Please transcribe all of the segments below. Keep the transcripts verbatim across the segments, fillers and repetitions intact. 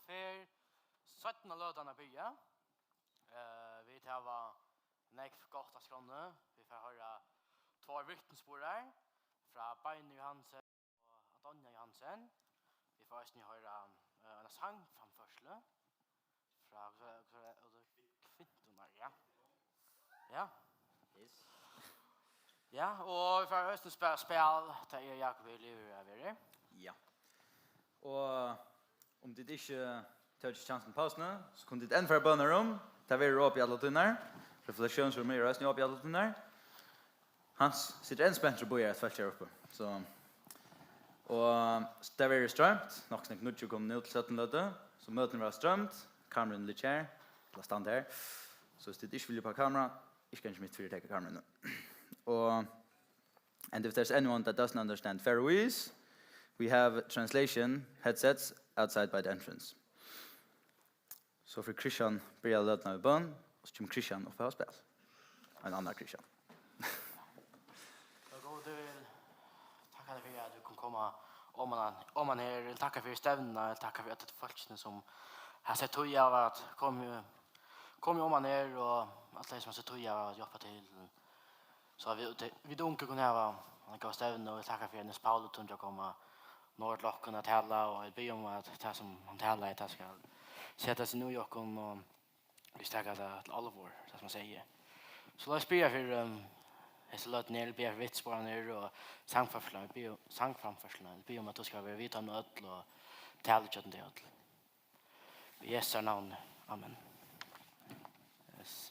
Fer seinna løtan at byrja. Eh, vit hava nógv gott á skránni. Vit fara at hoyra tveir vitnisburðar frá Beini Johansen og Adonja Johansen. Vit fáa eisini hoyra, eh, eina sangframførslu frá, frá, frá, frá Kvinturnar, ja. Ja. Yes. Ja, og vit fáa eisini spæl, spæl, tað er Jakob her, Livur er verið. Ja. Og um tit ikki tóku kjansin í pausuni, so kunnu tit enn fara í bønarúm. Tað verður opið allar tíðirnar. Refleksiónsrúmið er eisini opið allar tíðirnar. Hans situr enn spentur og bíðar eftir fólki her uppi. So, og tað verður stroymt, nokk so nógv nýggj komið nú til seinnu løtu. So møtini verða stroymd, kamerini liggja her, ella standa her. So viss tit ikki vilja upp á kamera, ikki gangið mitt fyri at taka kamerini. Og, and if there's anyone that doesn't understand Faroese, we have translation headsets outside by the entrance. So fer Christian byrja løtuna við bøn, og so kemur Christian upp á spæl. Ein annar Christian. Ja, góði, eg vil takka tær fyri at tú kundi koma oman, oman her. Eg vil takka fyri stevnuna, eg vil takka fyri øll fólkini sum hava sett tíð av at koma, koma oman her, og øll tey sum hava sett tíð av at hjálpa til. So at vit, vit ungu kunnu hava eina góða stevnu, og eg takki fyri Niels Pauli, at hann kom norður til okkum at tala, og eg biði um at tað sum hann talaði, tað skal setast inn í okkum, og vit taka tað til álvara, tað sum hann segði. So lat okkum biðja fyri, um, hesa løtuna her, biðja fyri vitnisburðarnar og sangframførsluna, biðja, sangframførsluna, biðja um at tú skal vera við teimum øll og tala gjøgnum tey øll. Í Jesu navni. Amen. Yes.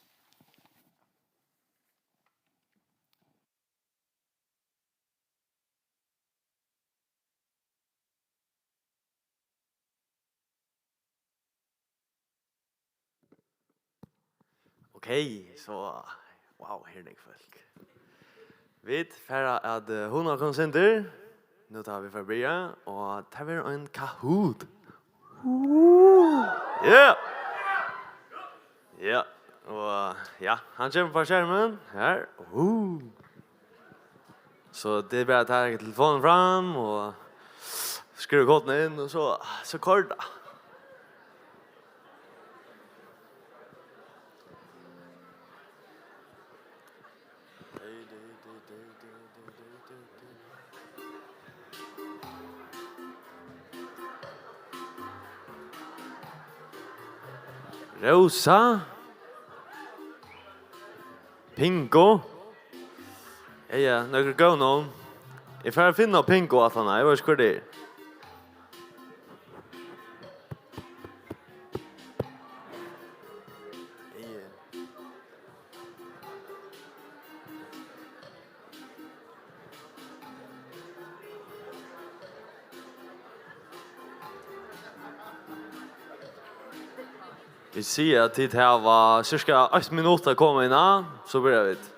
Ok, so, wow, her er nógv fólk. Vit fara at, eh, hugna okkum eitt sindur. Nú tá vit fara at byrja, og tað verður ein Kahoot. Ja. Ja, og ja, hann kemur upp á skermin her. Uh. So tað er bara at taka telefonin fram og skriva koduna inn, og so, so koyrir tað. Rósa. Pingo. Ja, ja, nøkur góð navn. Eg fari at finna Pingo aftaná, eg veit ikki, hvør tað er. Ja. Vit siga, at tit hava cirka eitt minutt at koma inn á, so byrja vit.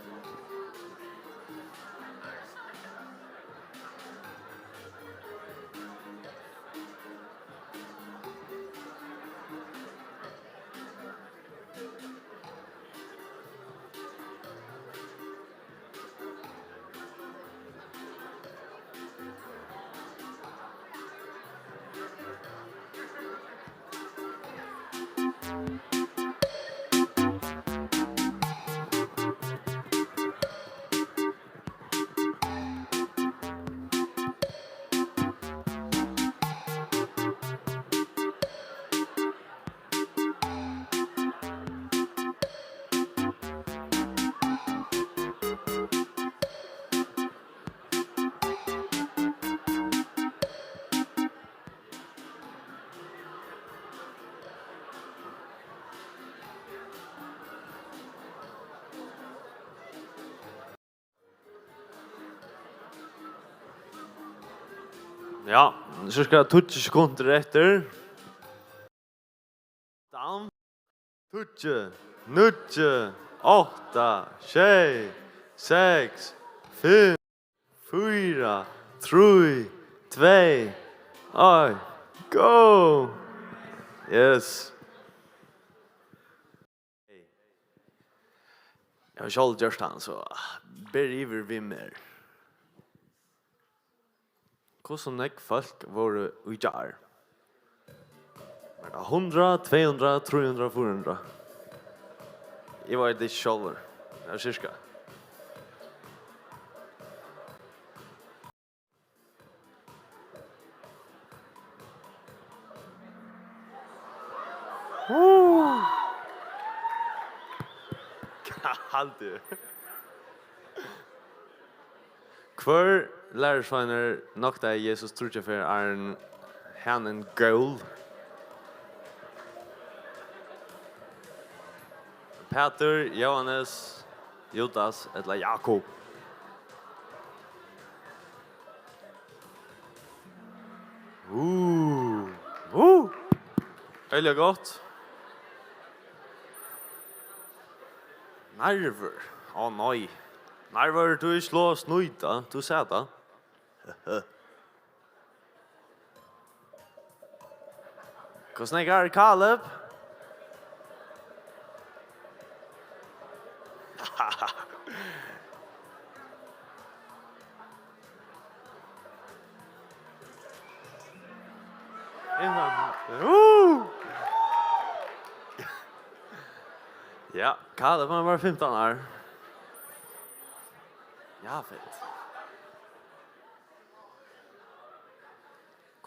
Ja, so skal tíggju sekundir eftir. Down. Tíggju, níggju, átta, sjey, seks, fimm, fýra, trý, tvey, eitt, go! Yes. Eg havi sjálv gjørt hann, so ber yvir við mær. Hvussu nógv fólk vóru í gjár? Er tað hundrað, tvey hundrað, trý hundrað, fýra hundrað? Eg veit ikki sjálvur. Tað er sirka. Uh. Hvat haldi eg? Hvør lærisveinur noktaði Jesus tríggjar ferðir, áðrenn hanin gól? Pætur, Jóhannes, Judas ella Jákup? Uh, uh. Øgiliga gott. Narvur. Á nei. Narvur, tú er ikki lov at snýta. Tú sat tað. Hvussu nógv er Kaleb? Uh! Ja, Kaleb, hann var fimtan ár. Ja, fint.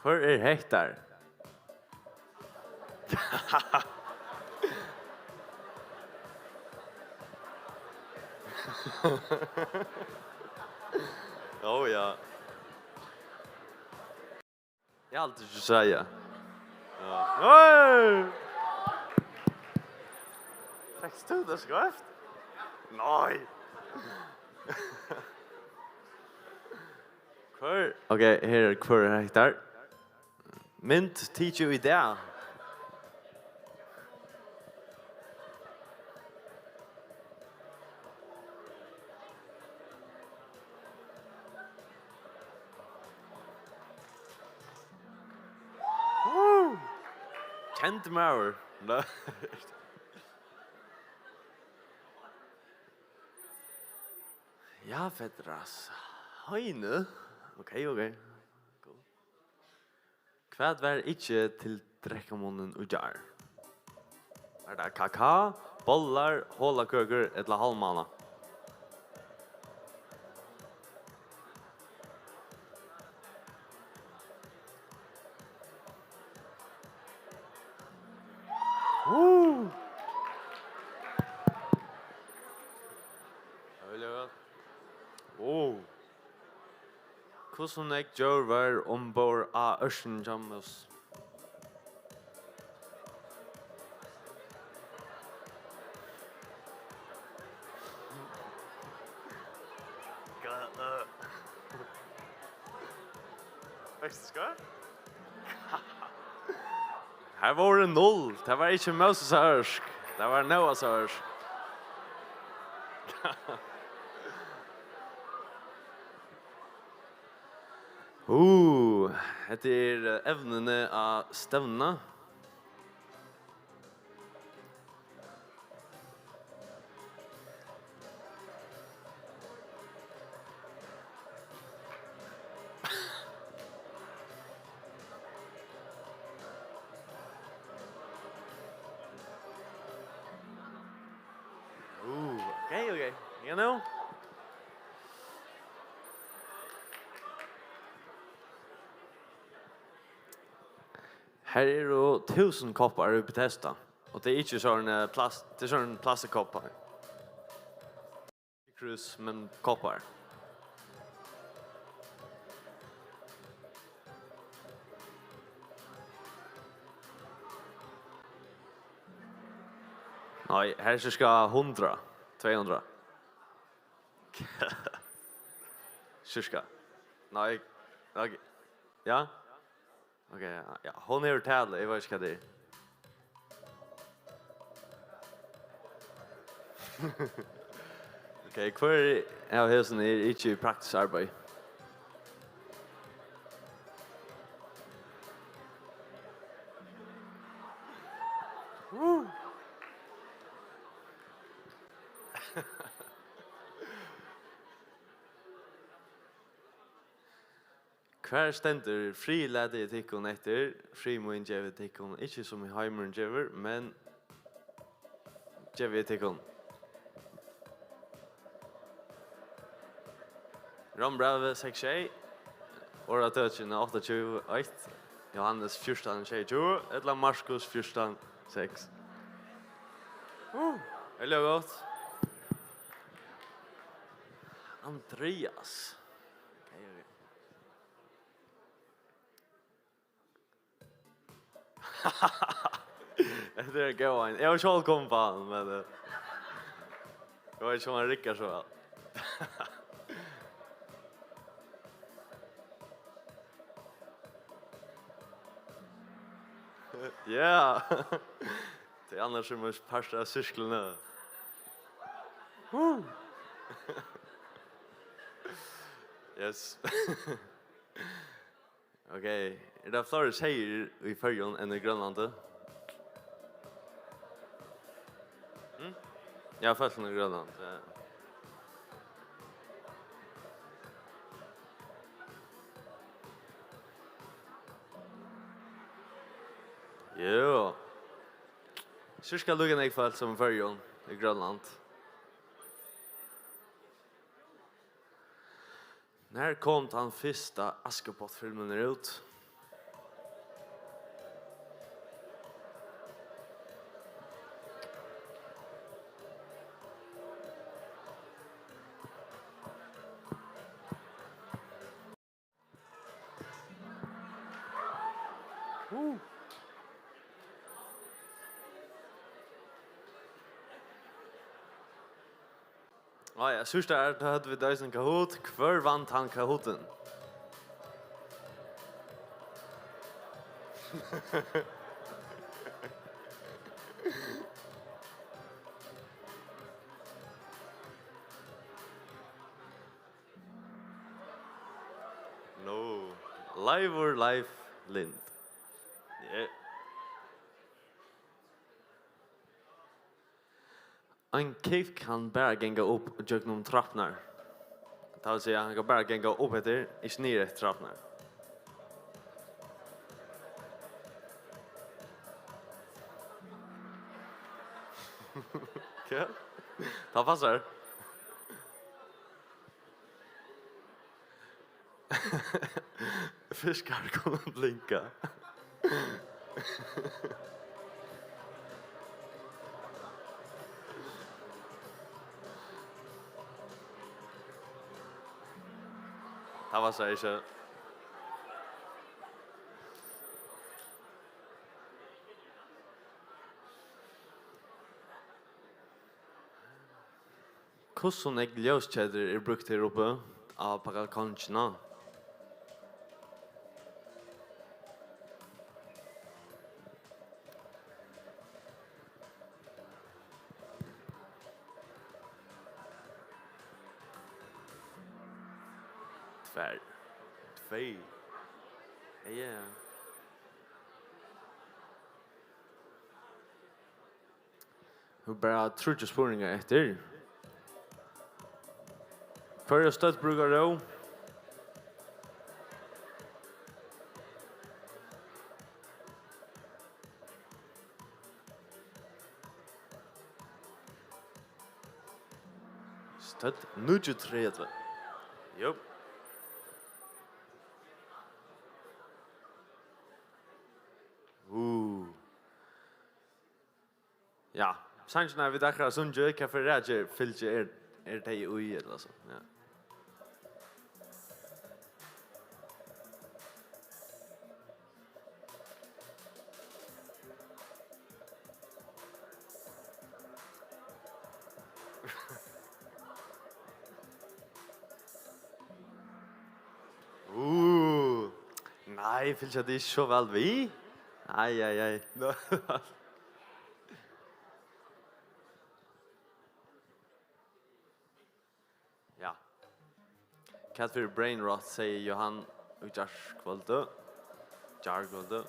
Hvør er hettar? Ó, ja. Eg haldi ikki, eg sigi. Ja. Hey! Fekst tú tað skeivt? Nei. Hvør? Ok, her er hvør er hettar. Mynd tikið í dag. Woo! Kendur maður. Nei. Ja, Fedras. Heine. Ok, ok. Cool. Hvat var ikki til drekkamunnin í gjár? Var tað kakao, bollar, holakøkur ella hálvmána? Uh! Øgiliga væl. Uh! Hvussu nógv djór var umborð á ørkini hjá Mós? Veitst tú hvat? Har vóru null. Tað var ikki Móses ørk. Tað var Nóas ørk. Uh, hetta er, eh, evnini á stevnuna. Uh, ok, ok. Ja, nú. Her eru túsund koppar í Betesda, og tað er ikki sovorðin, eh, plast, tað er sovorðin plastkoppar. Krús, men koppar. Nei, her er cirka hundrað, tvey hundrað. Cirka. Nei, ok. Ja? Ok, ja, ja. Hon hevur talu, eg veit ikki hvat tað er. Ok, hvør av hesum er ikki í praktiskt arbeiði? Woo! Hvar stendur: "Frið lati eg tykkum eftir, frið mín gevi eg tykkum, ikki sum heimurin gevur, men gevi eg tykkum"? Rómbrævið seks sjey, Orðatøkini átta tjúgu eitt, Jóhannes fjúrtan sjeyogtjúgu ella Markus fjúrtan seks. Uh, ella gott. Andreas. Okay, okay. Hetta er ein góð ein. Eg havi sjálv komið uppá hann, men, eh, eg veit ikki, um hann riggar so væl. Ja. Tað er annars sum ein partur av sirkluni. Woo. Yes. Ok, er tað fleiri seyðir í Føroyum enn í Grønlandi? Hm? Ja, fólk í Grønlandi, ja. Jú. Cirka líka nógv fólk sum í Føroyum, í Grønlandi. Nær kom tann fyrsta Askepott-filmurin út? Á ja, síðsta ár, tá høvdu vit eisini Kahoot. Hvør vann tann Kahootin? No. Leivur Leif Lind. Yeah. Ein kúgv kann bara ganga upp gjøgnum trappurnar. Tað vil siga, hann kann bara ganga upp eftir, ikki niður eftir trappurnar. Hvat? Tað passar. Fiskar kunnu blinka. Tað var so ikki. Hvussu nógv ljósketur er brúkt her uppi á Bakkalkonjuna? Tvær. Tvey. Ja. Nú bara tríggjar spurningar eftir. Hvørja stødd brúkar tú? Stødd níggjuogtretivu. Jú. Uh. Ja, sangirnar vit akkurát sungu, hvat fyri ræðufylgju er, er tey í, ella so, ja. Uh, nei, fylgja tey ikki so væl við. Ai, ai, ai. Ja. Hvat fyri brain rot segði Jóhan í gjárkvøldið? Gjárkvøldið.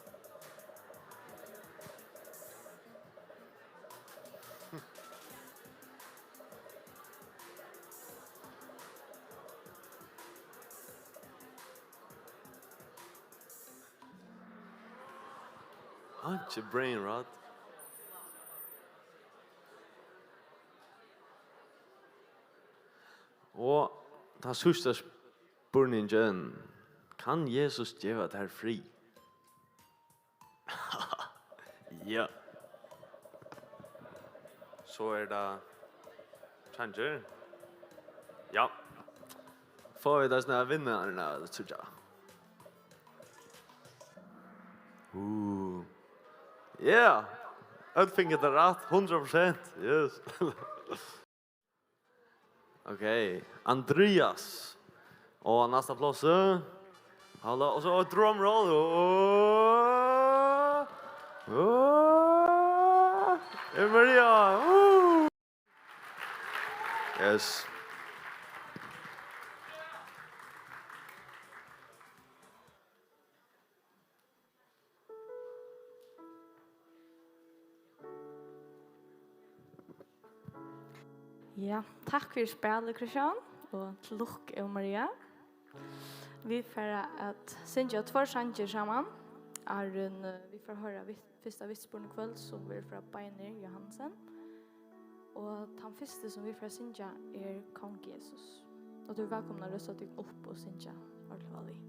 Einki brain rot. Og tann síðsta spurningin: Kann Jesus geva tær frið? Ja. So er tað Tjeingjur. Ja. Fáa vit eisini vinnararnar at síggja? Uh. Yeah. Øll fingu tað rætt, hundrað prosent. Yes. Ok, Andreas. Og á næsta plássi. Hallo, og so drum roll. Åh! Åh! Maria. Uh! Yes. Ja, takk fyri spælið, Kristian, og til lukku, Eva Maria. Vit fara at syngja tveir sangir saman, áðrenn, eh, vit fara at hoyra vit-, fyrsta vitnisburð í kvøld, sum verður frá Beinir Johansen. Og tann fyrsti, sum vit fara at syngja, er Kong Jesus. Og tú ert vælkomin at reisa teg upp og syngja ordiliga við.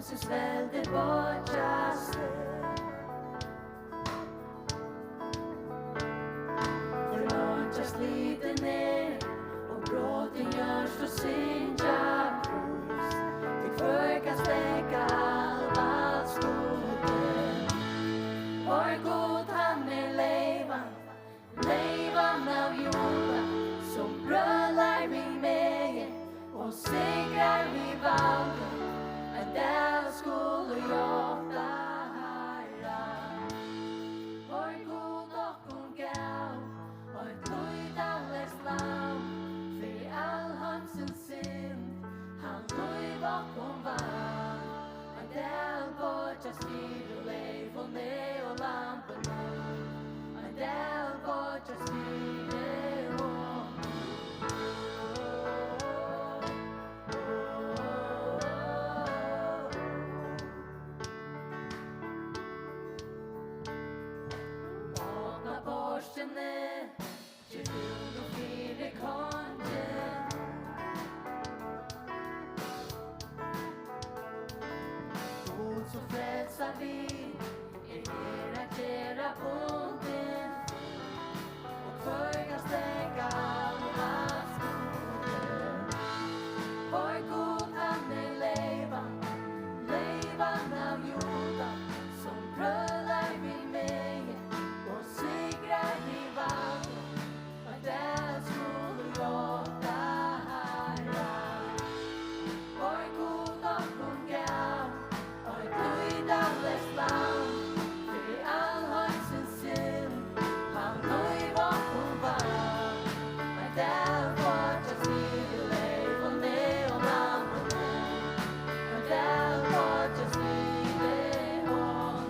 Sum veldi bogjast. Forlongja slitin er, og brotin hjørtu syngja prís. Til hvør kann steðga álvals Gudi? Vór Gud, hann er leyvan, leyvan av Juda, sum brølar við megi og sigrar við valdi. Ein dag skulu játta Harran. Vór Gud okkum gav eitt lýtaleyst lamb fyri alheimsins synd. Hann lív okkum vann. Ein dag bogjast fyri leyvuni og lambinum. Ein dag bogjast fyri honum. Opna portini, ger dúnað fyri Kongin. Gud, sum frelsar vit, er her at gera bundin. Og hvør kann steðga álvans Gudi? Vór Gud, hann er leyvan, leyvan av Juda, sum brølar við megi og sigrar við valdi. Ein dag skulu játta Harran. Vór Gud okkum gav eitt lýtaleyst lamb fyri alheimsins synd. Hann lív okkum vann. Ein dag bogjast fyri leyvuni og lambinum. Ein dag bogjast fyri honum.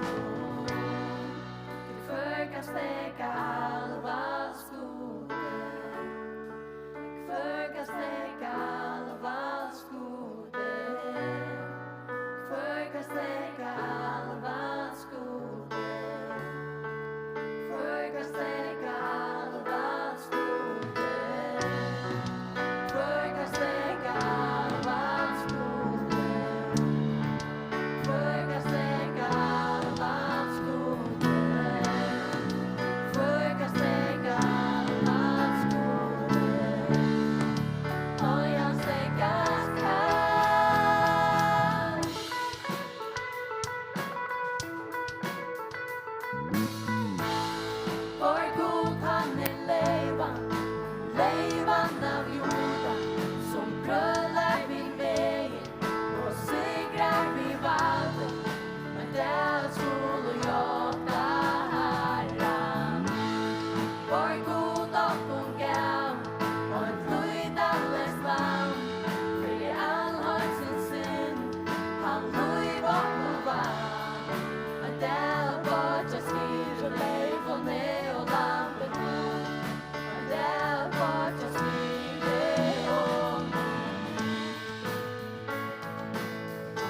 Hvør kann steðga álvans Gudi? Hvør kann steðga álvans Gudi? Hvør kann steðga álvans Gudi? Hvør kann steðga álvans Gudi? Hvør kann steðga álvans Gudi? Hvør kann steðga álvans Gudi? Hvør kann steðga álvans Gudi? Ei, hann steðgast kann. Vór Gud, hann er leyvan, leyvan av Juda, sum brølar við megi og sigrar við valdi. Ein dag skulu játta Harran. Vór Gud okkum gav eitt lýtaleyst lamb fyri alheimsins synd. Hann lív okkum vann. Ein dag bogjast fyri leyvuni og lambinum. Ein dag bogjast fyri honum. Ger so væl,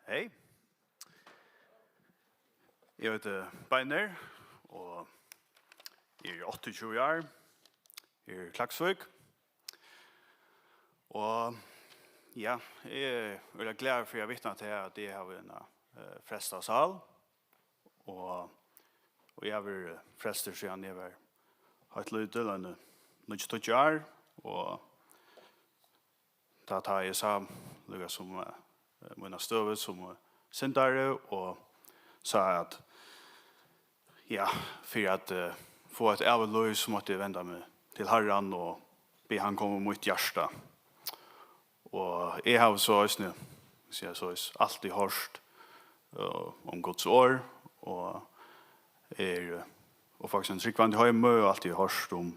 Beinir. Hey. Eg eiti Beinir, og eg eri áttaogtjúgu ár. Eg eri í Klaksvík. Og ja, eg eri øgiliga glaður fyri at vitna til, at eg havi eina, eh, frelsta sál. Og, og eg havi verið frelstur síðan eg var heilt lítil, eini níggju, tíggju ár, og tá, tá eg sá líka sum, eh, mína støðu sum, eh, syndari, og sá at, ja, fyri at, eh, fáa eitt ævigt lív, so mátti eg venda meg til Harran og biðja hann koma í mítt hjarta. Og eg havi so eisini, siga so, altíð hoyrt uh, um Guds orð, og er og faktiskt ein trúgvandi heimur, og altíð hoyrt um,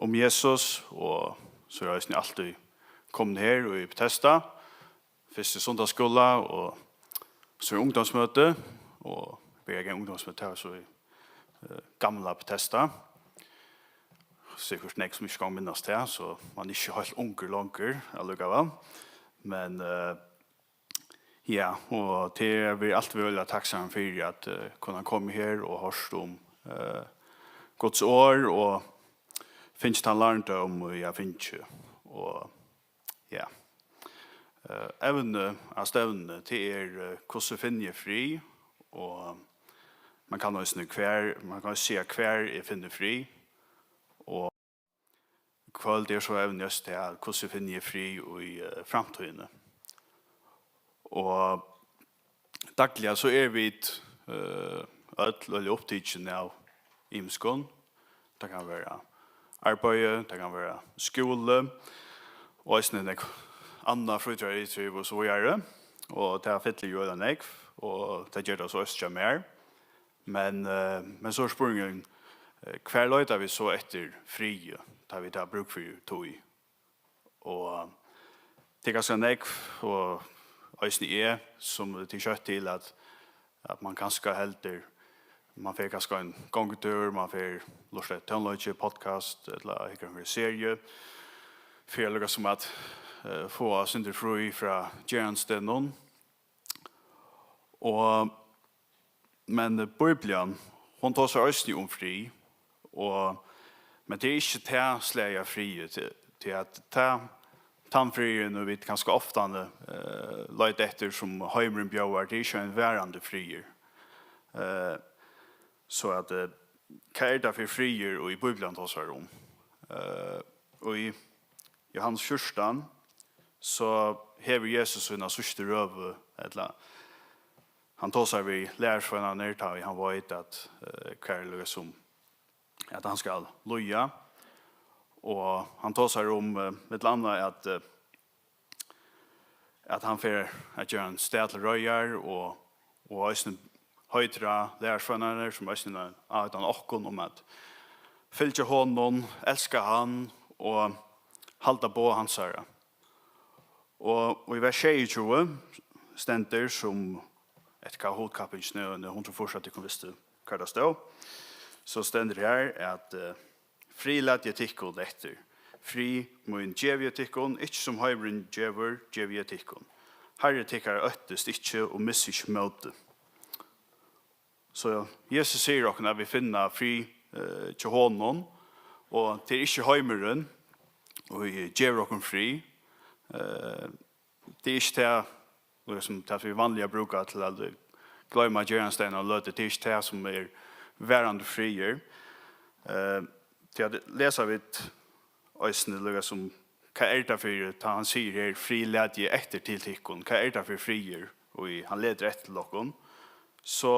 um Jesus, og so er eisini altíð komin her í Betesda, fyrst í sunnudagsskúla og so í ungdómsmøti, og byrjaði í ungdómsmøti, tað var so í eh, gamla Betesda. Sikkurt nógv sum ikki ganga minnast tað, so man er ikki heilt ungur longur allíkavæl. Men eh, ja, og tað er vit altíð øgiliga takksom fyri at eh, kunna koma her og hoyrt um eh, Guds orð og fingið tann lærdóm eg havi fingið. Og ja. Eh, evnið á stevnuni, tað er eh, hvussu finni eg frið, og man kann eisini hvar, man kann siga hvar eg finni frið, og kvøld er so evnið just tað, hvussu finni eg frið í eh, framtíðini. Og dagliga so er vit eh, øll øgiliga upptikin av ymiskum. Tað kann vera arbeiði, tað kann vera skúli, og eisini nógv annað frítíðarítriv og so víðari. Og tað fyllir jo øgiliga nógv, og tað ger tað so eisini hjá mær. Men, eh, men so er spurningurin, eh, hvar leita vit so eftir friði, tá vit hava brúk fyri tí? Og tað er ganska nógv, og eisini eg, sum tað er skjótt til, at, at man kanska heldur, man fer kanska ein gongutúr, man fer lurta eftir tónleiki, podcast, ella hyggur einhverja seriu, fyri at lukka sum at eh, fáa eitt sindur frí frá gerandisdegnum. Og, men Bíblian, hon tosar eisini um frið, og, men tað er ikki tað slagið av friði, tí, tí at tað, tann friðurin, og vit kanska oftani eh, leita eftir, sum heimurin bjóðar, tað er ikki ein varandi friður. Eh, so at, eh, hvat er tað fyri friður, ið Bíblian tosar um? Eh, og í Jóhannes fjúrtan, so hevur Jesus sína síðstu røðu, ella hann tosar við lærisveinarnar, tá ið hann veit, at eh, hvar er sum, at hann skal líða. Og hann tosar um, eh, millum annað, at, eh, at hann fer at gera ein stað til reiðar, og, og eisini heitir á lærisveinarnar, sum eisini er áheitan okkum, um at fylgja honum, elska hann og halda boð hansara. Og í vers sjeyogtjúgu stendur, sum eftir Kahoot-kappingini í hundrað og fýrs, at tykkum vistu, hvar tað stóð, so stendur her, at eh, frið lati eg tykkum eftir, frið mín gevi eg tykkum, ikki sum heimurin gevur, gevi eg tykkum. Harri tykkara óttist ikki og missa ikki mótið. So Jesus sigur okkum, at vit finna frið eh, hjá honum, og tað er ikki heimurin, ið gevur okkum frið. Eh, tað er ikki tað, líkasum, tað vit vanliga brúka til at gloyma gerandisdagin av løtu, tað er ikki tað, sum er varandi friður. Eh, tí at lesa vit eisini, líkasum, hvat er tað fyri, tá hann sigur her, frið lati eg eftir til tykkum, hvat er tað fyri friður, ið hann letur eftir til okkum? So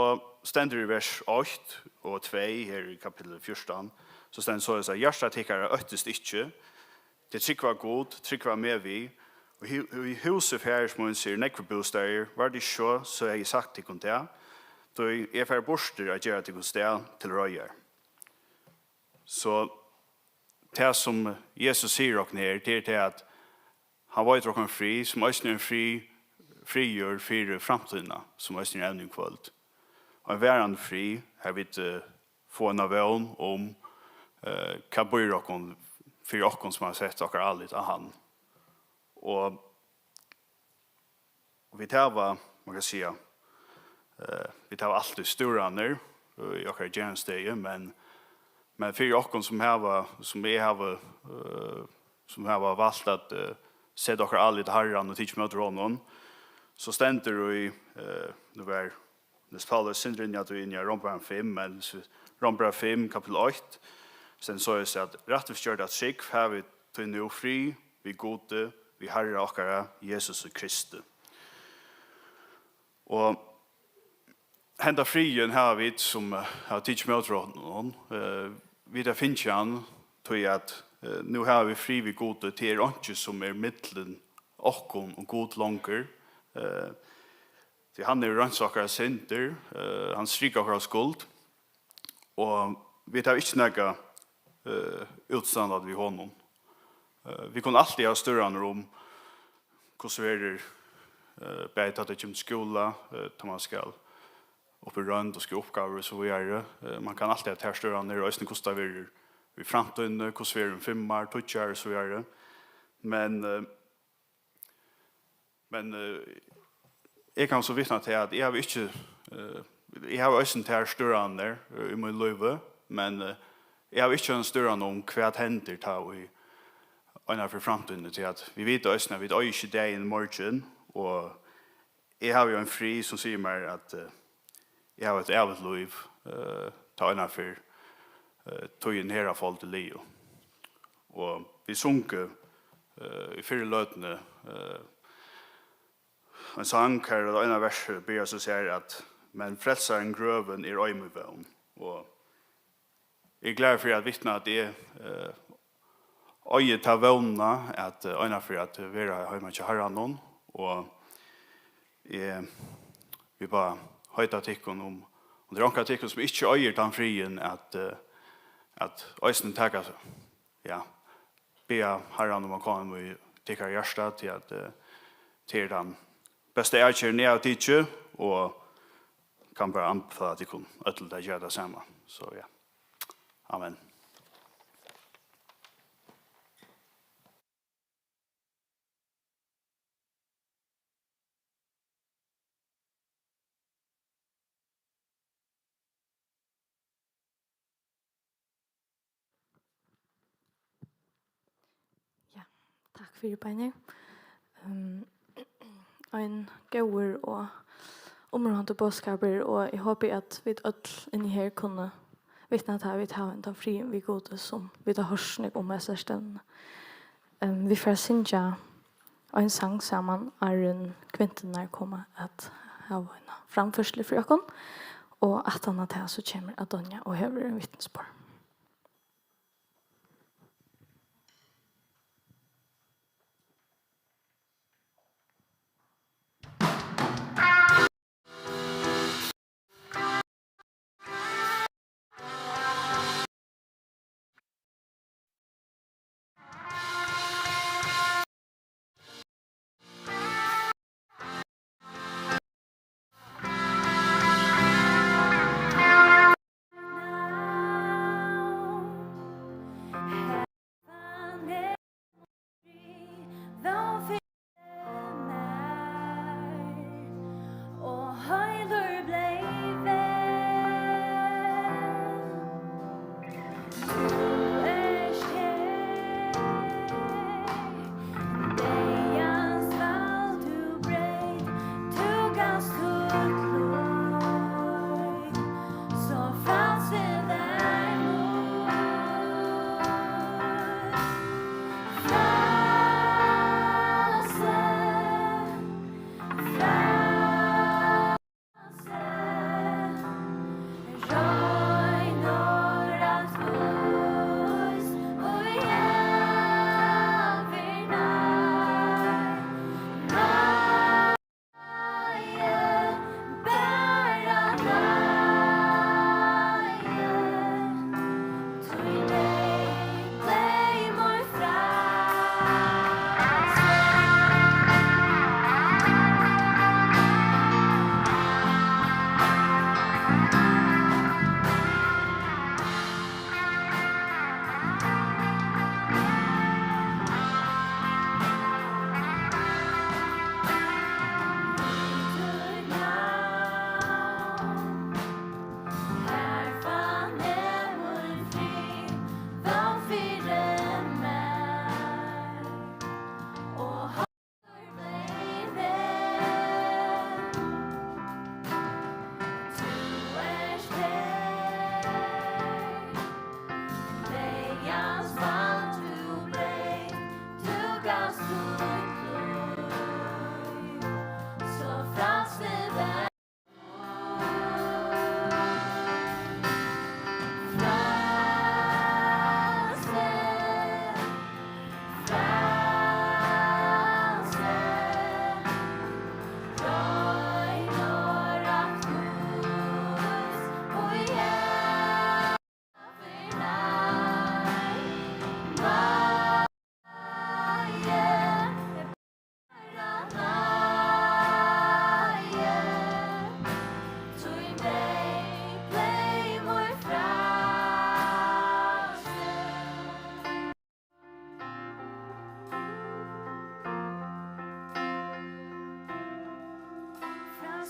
stendur í vers eitt og tvey her í kapittul fjúrtan, so stendur soleiðis, at hjarta tykkara óttist ikki, tit trúgva Gud, trúgva meg við, og í hú-, í húsi faðirs míns eru nógvir bústaðir, var tað ikki so, so hevði eg sagt tykkum tað, tí eg fari burtur at gera tykkum stað til reiðar. So tað, sum Jesus sigur okkum her, tað er tað, at hann veitir okkum frið, sum eisini er ein frið, friður fyri framtíðina, sum eisini er evnið í kvøld. Og ein varandi frið, har vit eh, fáa eina vón um eh, hvat býr okkum, fyri okkum, sum hava sett okkara álit á hann. Og Og vit hava, man kann siga, eh, vit hava altíð stúranir í okkara gerandisdegi, men, men fyri okkum, sum hava, sum eg havi, eh, sum hava valt at eh, seta okkara álit á Harran og tikið ímóti honum, so stendur í, eh, nú var Niels Paulus sindur inn í at, inn í Rómbrævinum fimm, men s-, Rómbrævinum fimm, kapittul eitt, stendur soleiðis, at rættvísgjørd av trúgv hava vit tí nú frið við Gudi, við Harra okkara Jesusi Kristi. Og Henda friðin hava vit, sum, eh, hava tikið ímóti honum. Eh, vit hava fingið hann, tí at, eh, nú hava vit frið við Gudi, tað er einki, sum er millum okkum og Gud longur. Eh, tí hann hevur reinsað okkara syndir, eh, hann strikað okkara skuld, og vit hava ikki nakað, eh, útistandandi við honum. Eh, vit kunnu altíð hava stúranir um, hvussu verður, eh, bæði tá tað kemur til skúla, eh, tá mann skal upp í roynd og skriva uppgávur og so víðari. Eh, mann kann altíð hava tær stúranir, og eisini hvussu tað verður í framtíðini, hvussu verður um fimm ár, tíggju ár og so víðari. Men, eh, men, eh, eg kann so vitna til, at eg havi ikki, eh, eg havi eisini tær stúranir, eh, í mínum lívi, men, eh, eg havi ikki ein stúran um, hvat hendir tá í einaferð framtíðini, tí at vit vita eisini, at vit eiga ikki dagin í morgin, og eg havi jú ein frið, sum sigur mær, at, eh, eg havi eitt ævigt lív, eh, tá einaferð, eh, tíðin her á fold er liðug. Og vit sungu, eh, í fyrru løtuni, eh, ein sang, har tað eina versið byrjar so, sigur at: "Men frelsarin grøvin er eimur vón." Og eg eri glaður fyri at vitna, at eg, eh, eigi ta vónina at, eh, einaferð at vera heima hjá Harranum, og eg vil bara heita tykkum um, um tað er onkur av tykkum, sum ikki eigur tann friðin, at, eh, at eisini taka, ja, biðja Harran um at koma í tykkara hjarta, tí at, eh, tað er tann besta avgerðin, eg havi tikið, og kann bara anbefala tykkum øllum at gera tað sama. So, ja. Amen. Ja, takk fyri, Beinir. Ehm, ein góður og umráðandi boðskapur, og eg hopi, at vit øll inni her kunnu vitna til, at vit hava hendan friðin við Gudi, sum vit hava hoyrt nógv um hesa stundina. Ehm, vit fara at syngja ein sang saman, áðrenn kvinturnar koma at hava eina framførslu fyri okkum, og aftan á tað so kemur Adonja og hevur ein vitnisburð.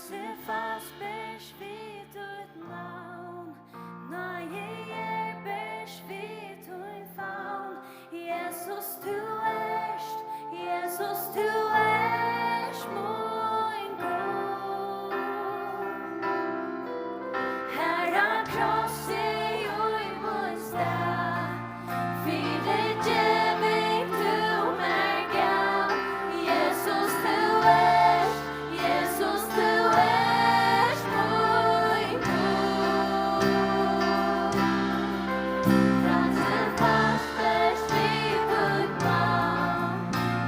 Tað fæst bert við títt navn. Náði er bert við tín favn. Jesus, tú ert, Jesus, tú ert mín Gud. Har á krossi í mín stað, fyrigeving tú mær gav. Jesus, tú ert, Jesus, tú ert mín Gud. Frelsin fæst bert við títt navn.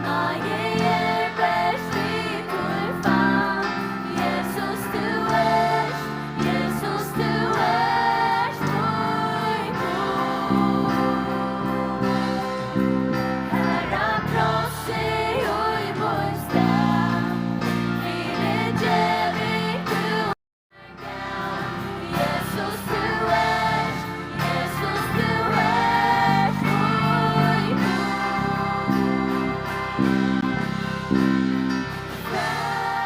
Náði er bert við tín favn. Jesus, tú ert, Jesus, tú ert mín Gud. Har á krossi í mín stað, fyrigeving tú mær gav. Jesus, tú ert, Jesus, tú ert mín Gud. Frelsi.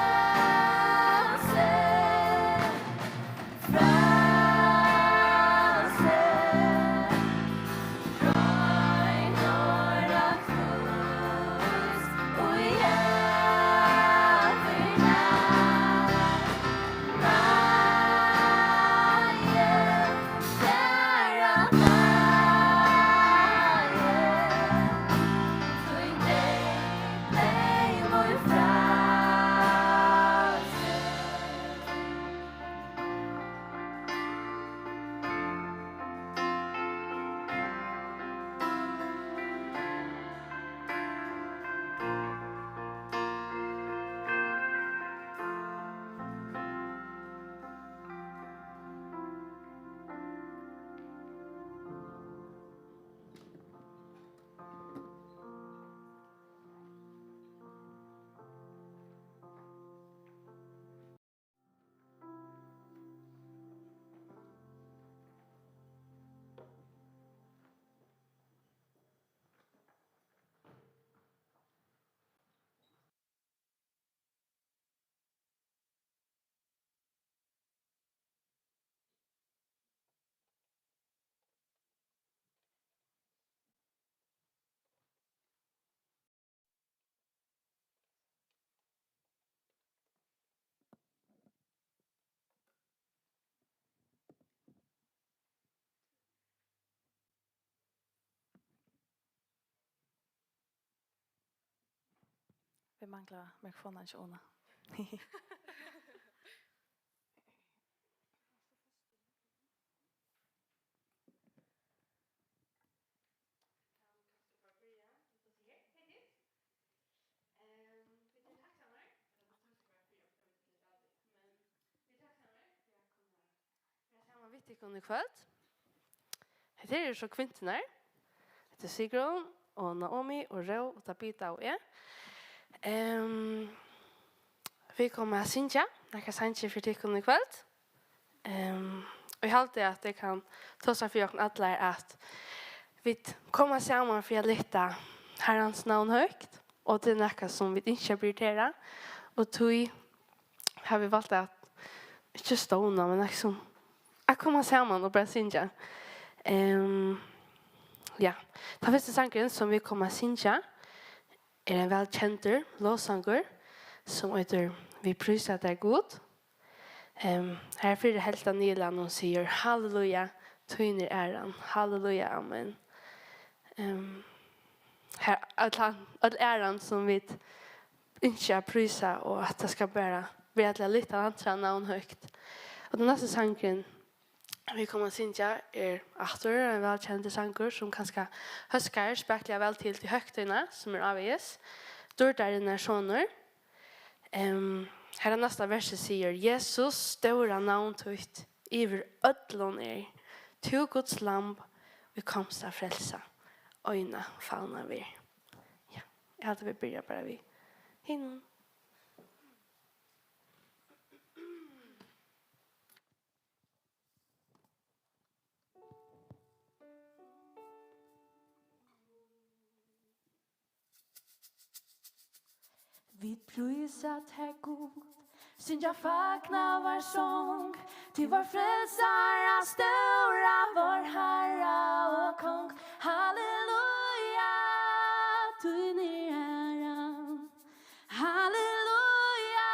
Vit mangla mikrofonin hjá Una. Vit eru takksamir fyri at vit kunnu vera saman við tykkum í kvøld. Hetta eru so kvinturnar. Hetta er Sigrun og Naomi og Ró og Tabita og eg. Ehm, vit koma at syngja nakrar sangir fyri tykkum í kvøld. Ehm, og eg haldi, at eg kann tosa fyri okkum allar, at vit koma saman fyri at lyfta Harrans navn høgt, og tað er nakað, sum vit ynskja at prioritera, og tí hava vit valt at ikki stovna, men liksom at koma saman og bara syngja. Ehm, ja, tann fyrsti sangurin, sum vit koma at syngja, er ein væl kendur lovsangur, sum eitur Vit prísa tær, Gud. Ehm, har fyrri helvtan av liðnum sigur: Halleluja, tín er æran. Halleluja, amen. Ehm, har, øll, øll æran, sum vit ynskja at prísa, og at tað skal bara vera til at lyfta hansara navn høgt. Og tann næsti sangurin, vit koma at syngja, er aftur ein vælkendur sangur, sum kanska hóskar spakuliga væl til, til høgtíðina, sum er ávegis, Dýrdarinnar sonur. Ehm, har er næsta versið sigur: Jesus, stóra navn títt yvir øllum er, tú Guds lamb, ið komst at frelsa, eina favna ver. Ja, eg haldi, vit byrja bara við hinum. Vit prísa tær, Gud, Syngja fagnaðarsong til vor frelsara stóra, vor Harra og Kong. Halleluja, tín er æran. Halleluja,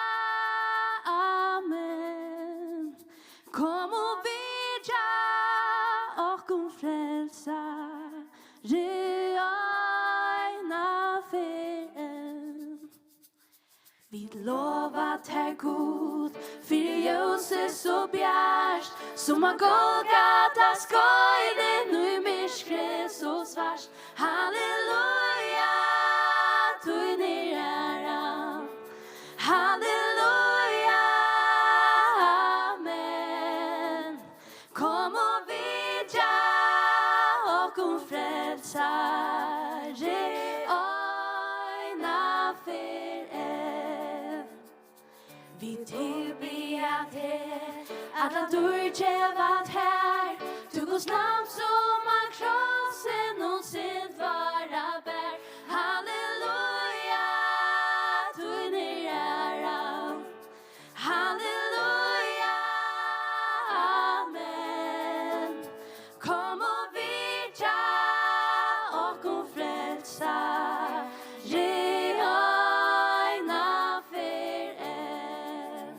amen. Kom og vitja okkum, Frelsari, eina ferð enn. Vit lova tær, Gud, fyri ljósið so bjart, sum á Golgata skein inn í myrkrið so svart. Halleluja, tín er æran. Halleluja, amen. Kom og vitja okkum, Frelsari, eina ferð enn. Vit tilbiðja teg, alla dýrd geva tær, tú Guds lam, sum á krossinum synd várra bar. Halleluja, tín er æran. Halleluja, amen. Kom og vitja okkum, Frelsari, eina ferð enn.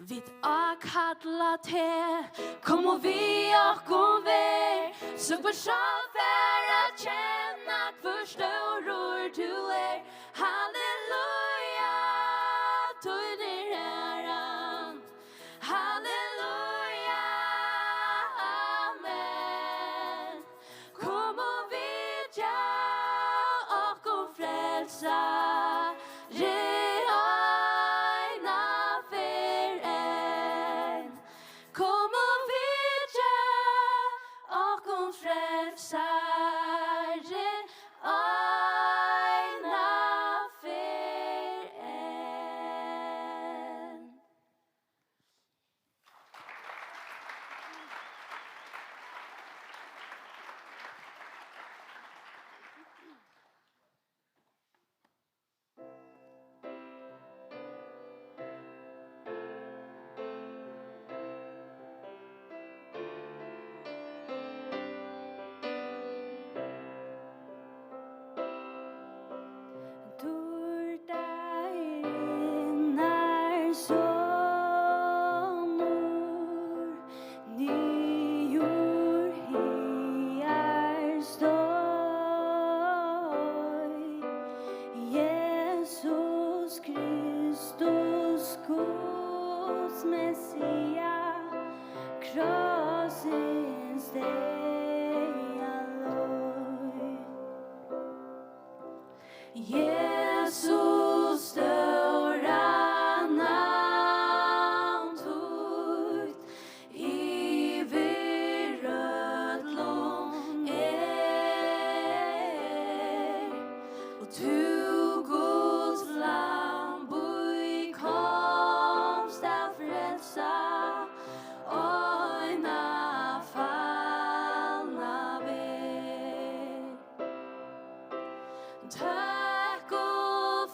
Vit ákalla teg, kom og við okkum ver, so hvørt sál fær at kenna, hvør stórur tú er. Halleluja, tín er æran. Halleluja, amen. Kom og vitja okkum, Frelsari, eina ferð enn. Kom og vitja okkum, Frelsari, eina ferð enn. Dýrdarinnar Sonur, niður higar steig. Jesus Kristus, Messias, krossins daga leið. Jesus, stóra navn títt yvir øllum er, og tú, Guds lamb, ið komst at frelsa eina falna verð. Tøkk og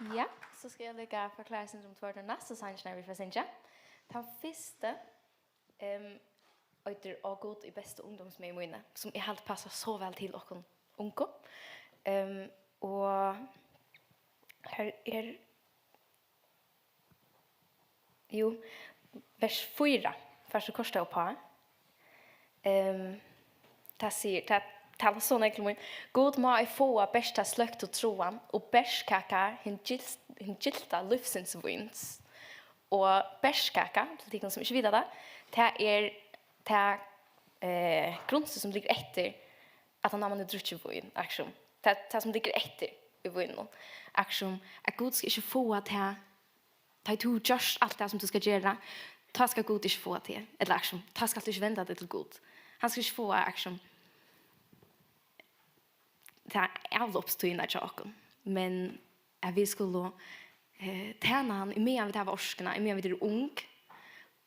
Ja, so skal eg líka forklára eitt sindur um tveir teir næstu sangirnar, vit fara at syngja. Tann fyrsti, ehm, eitur Á Gud, í bestu ungdómsmegi míni, sum eg haldi passar so væl til okkum ungu. Ehm, og her er, jú, vers fýra, fært tú koyrt tað uppá. Ehm, tað sigur, tað talar so nógv til mín. Gud, má eg fáa bert ta sløktu trúan, og berskaka hin gylt-, hin gylta lívsins víns. Og berskaka, til tykkum sum ikki vita tað, tað er tað, eh, grunstið sum liggur eftir, at hann, man hevur drukkið vín, akkurát sum. Tað, tað sum liggur eftir í víninum. Akkurát sum at Gud skal ikki fáa tað, tá ið tú gjørt alt tað sum tú skal gera, tá skal Gud ikki fáa teg, ella akkurát sum, tá skalt tú ikki venda teg til Gud. Hann skal ikki fáa akkurát sum ta avlopstíðina hjá okkum, men at vit skulu, eh, tæna hann, í meðan vit hava orkuna, í meðan vit eru ung,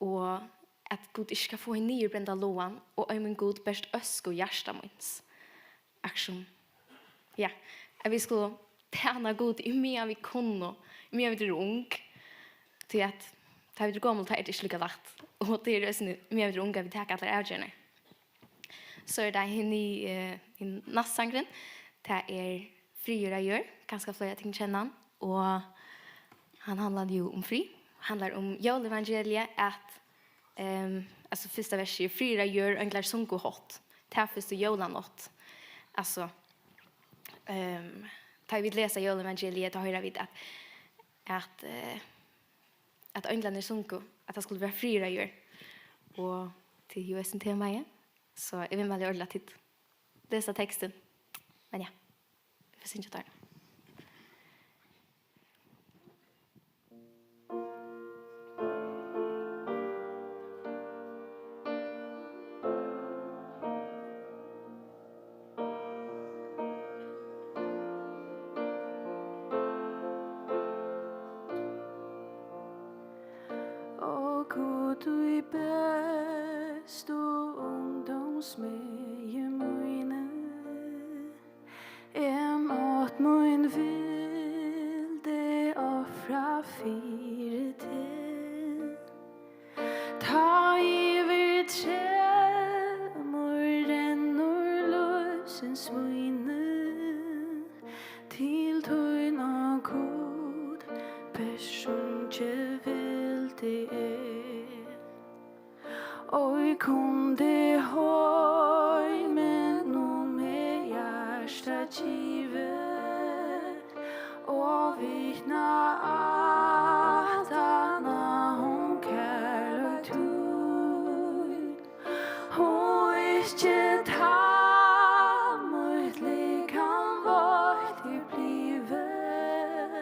og at Gud ikki skal fáa hin niðurbrenda loðan, og ei mín Gud, bert øsku hjarta míns. Akkurát sum, ja, at vit skulu tæna Gud, í meðan vit kunnu, í meðan vit eru ung, tí at tá vit eru gomul, tá er tað ikki líka lætt, og tað er eisini, í meðan vit eru ung, at vit taka allar avgerðirnar. So er tað hin, eh, hin næsti sangurin. Tað er Friður á jørð, kanska fleiri av tykkum kenna hann, og hann handlar jú um frið. Handlar um jólevangeliið, at, ehm, altso, fyrsta versið er: Friður á jørð, einglar sungu hátt. Tað fyrstu jólanátt. Altso, ehm, tá vit lesa jólevangeliið, tá hoyra vit at, at, eh, at einglarnir sungu, at tað skuldi vera friður á jørð. Og tað er jú eisini temaið, so eg viðmæli ordiliga, at tit lesa tekstin. Men ja, vit fara at syngja teir. Ó Gud, í bestu ungdómsmegi míni, eg mátt mín vildi ofra fyri teg. Tá yvir tremur rennur lívsins víni, til tín, ó Gud, bert sungið vildi eg. Oj, kundi heiminum her hjarta givið, og vitna aftan á hon kærleik tín. Og ikki tá mítt likam veitt er blivið,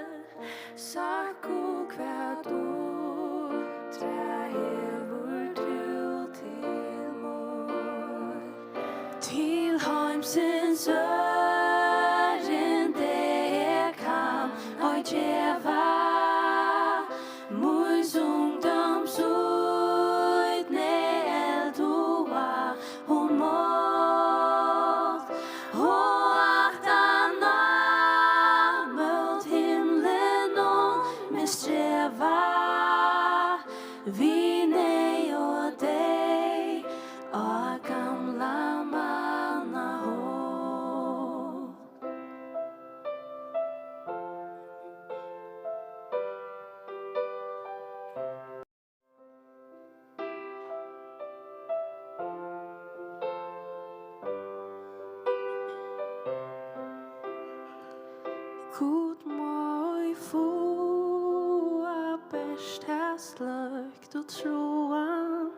sagt Gud, hvat uppdrag hevur tú til mín? Til heimsins ørindi eg kann ei geva, míns ungdóms sýtni eld og vatn og mátt, og aftan á mót himlinum meg streva, við neyð og deyð á gamla manna hátt. Gud, má eg fáa bert ta sløktu trúan,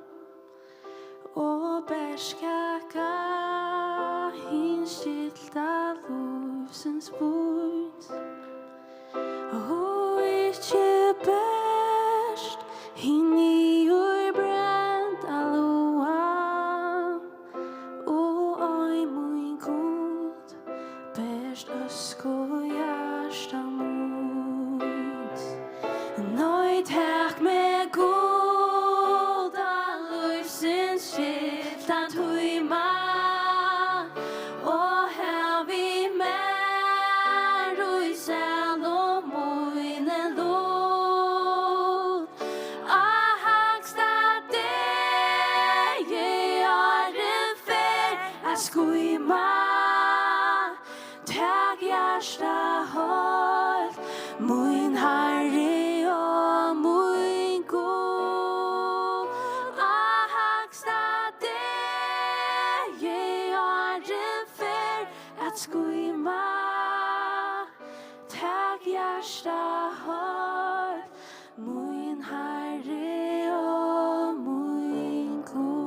og bert skaka hin skilta lívsins vín. Og ikki bert hin niðurbrenda loðan, og ei, mín Gud, bert øsku hjarta míns. Nei, tak meg, Gud, av lívsins skilta tíma, og hav við mær í sælum hjarta heilt, mín Harri og mín Gud. Á hægsta degi, áðrenn fer at skýma, tak hjarta heilt, mín Harri og mín Gud.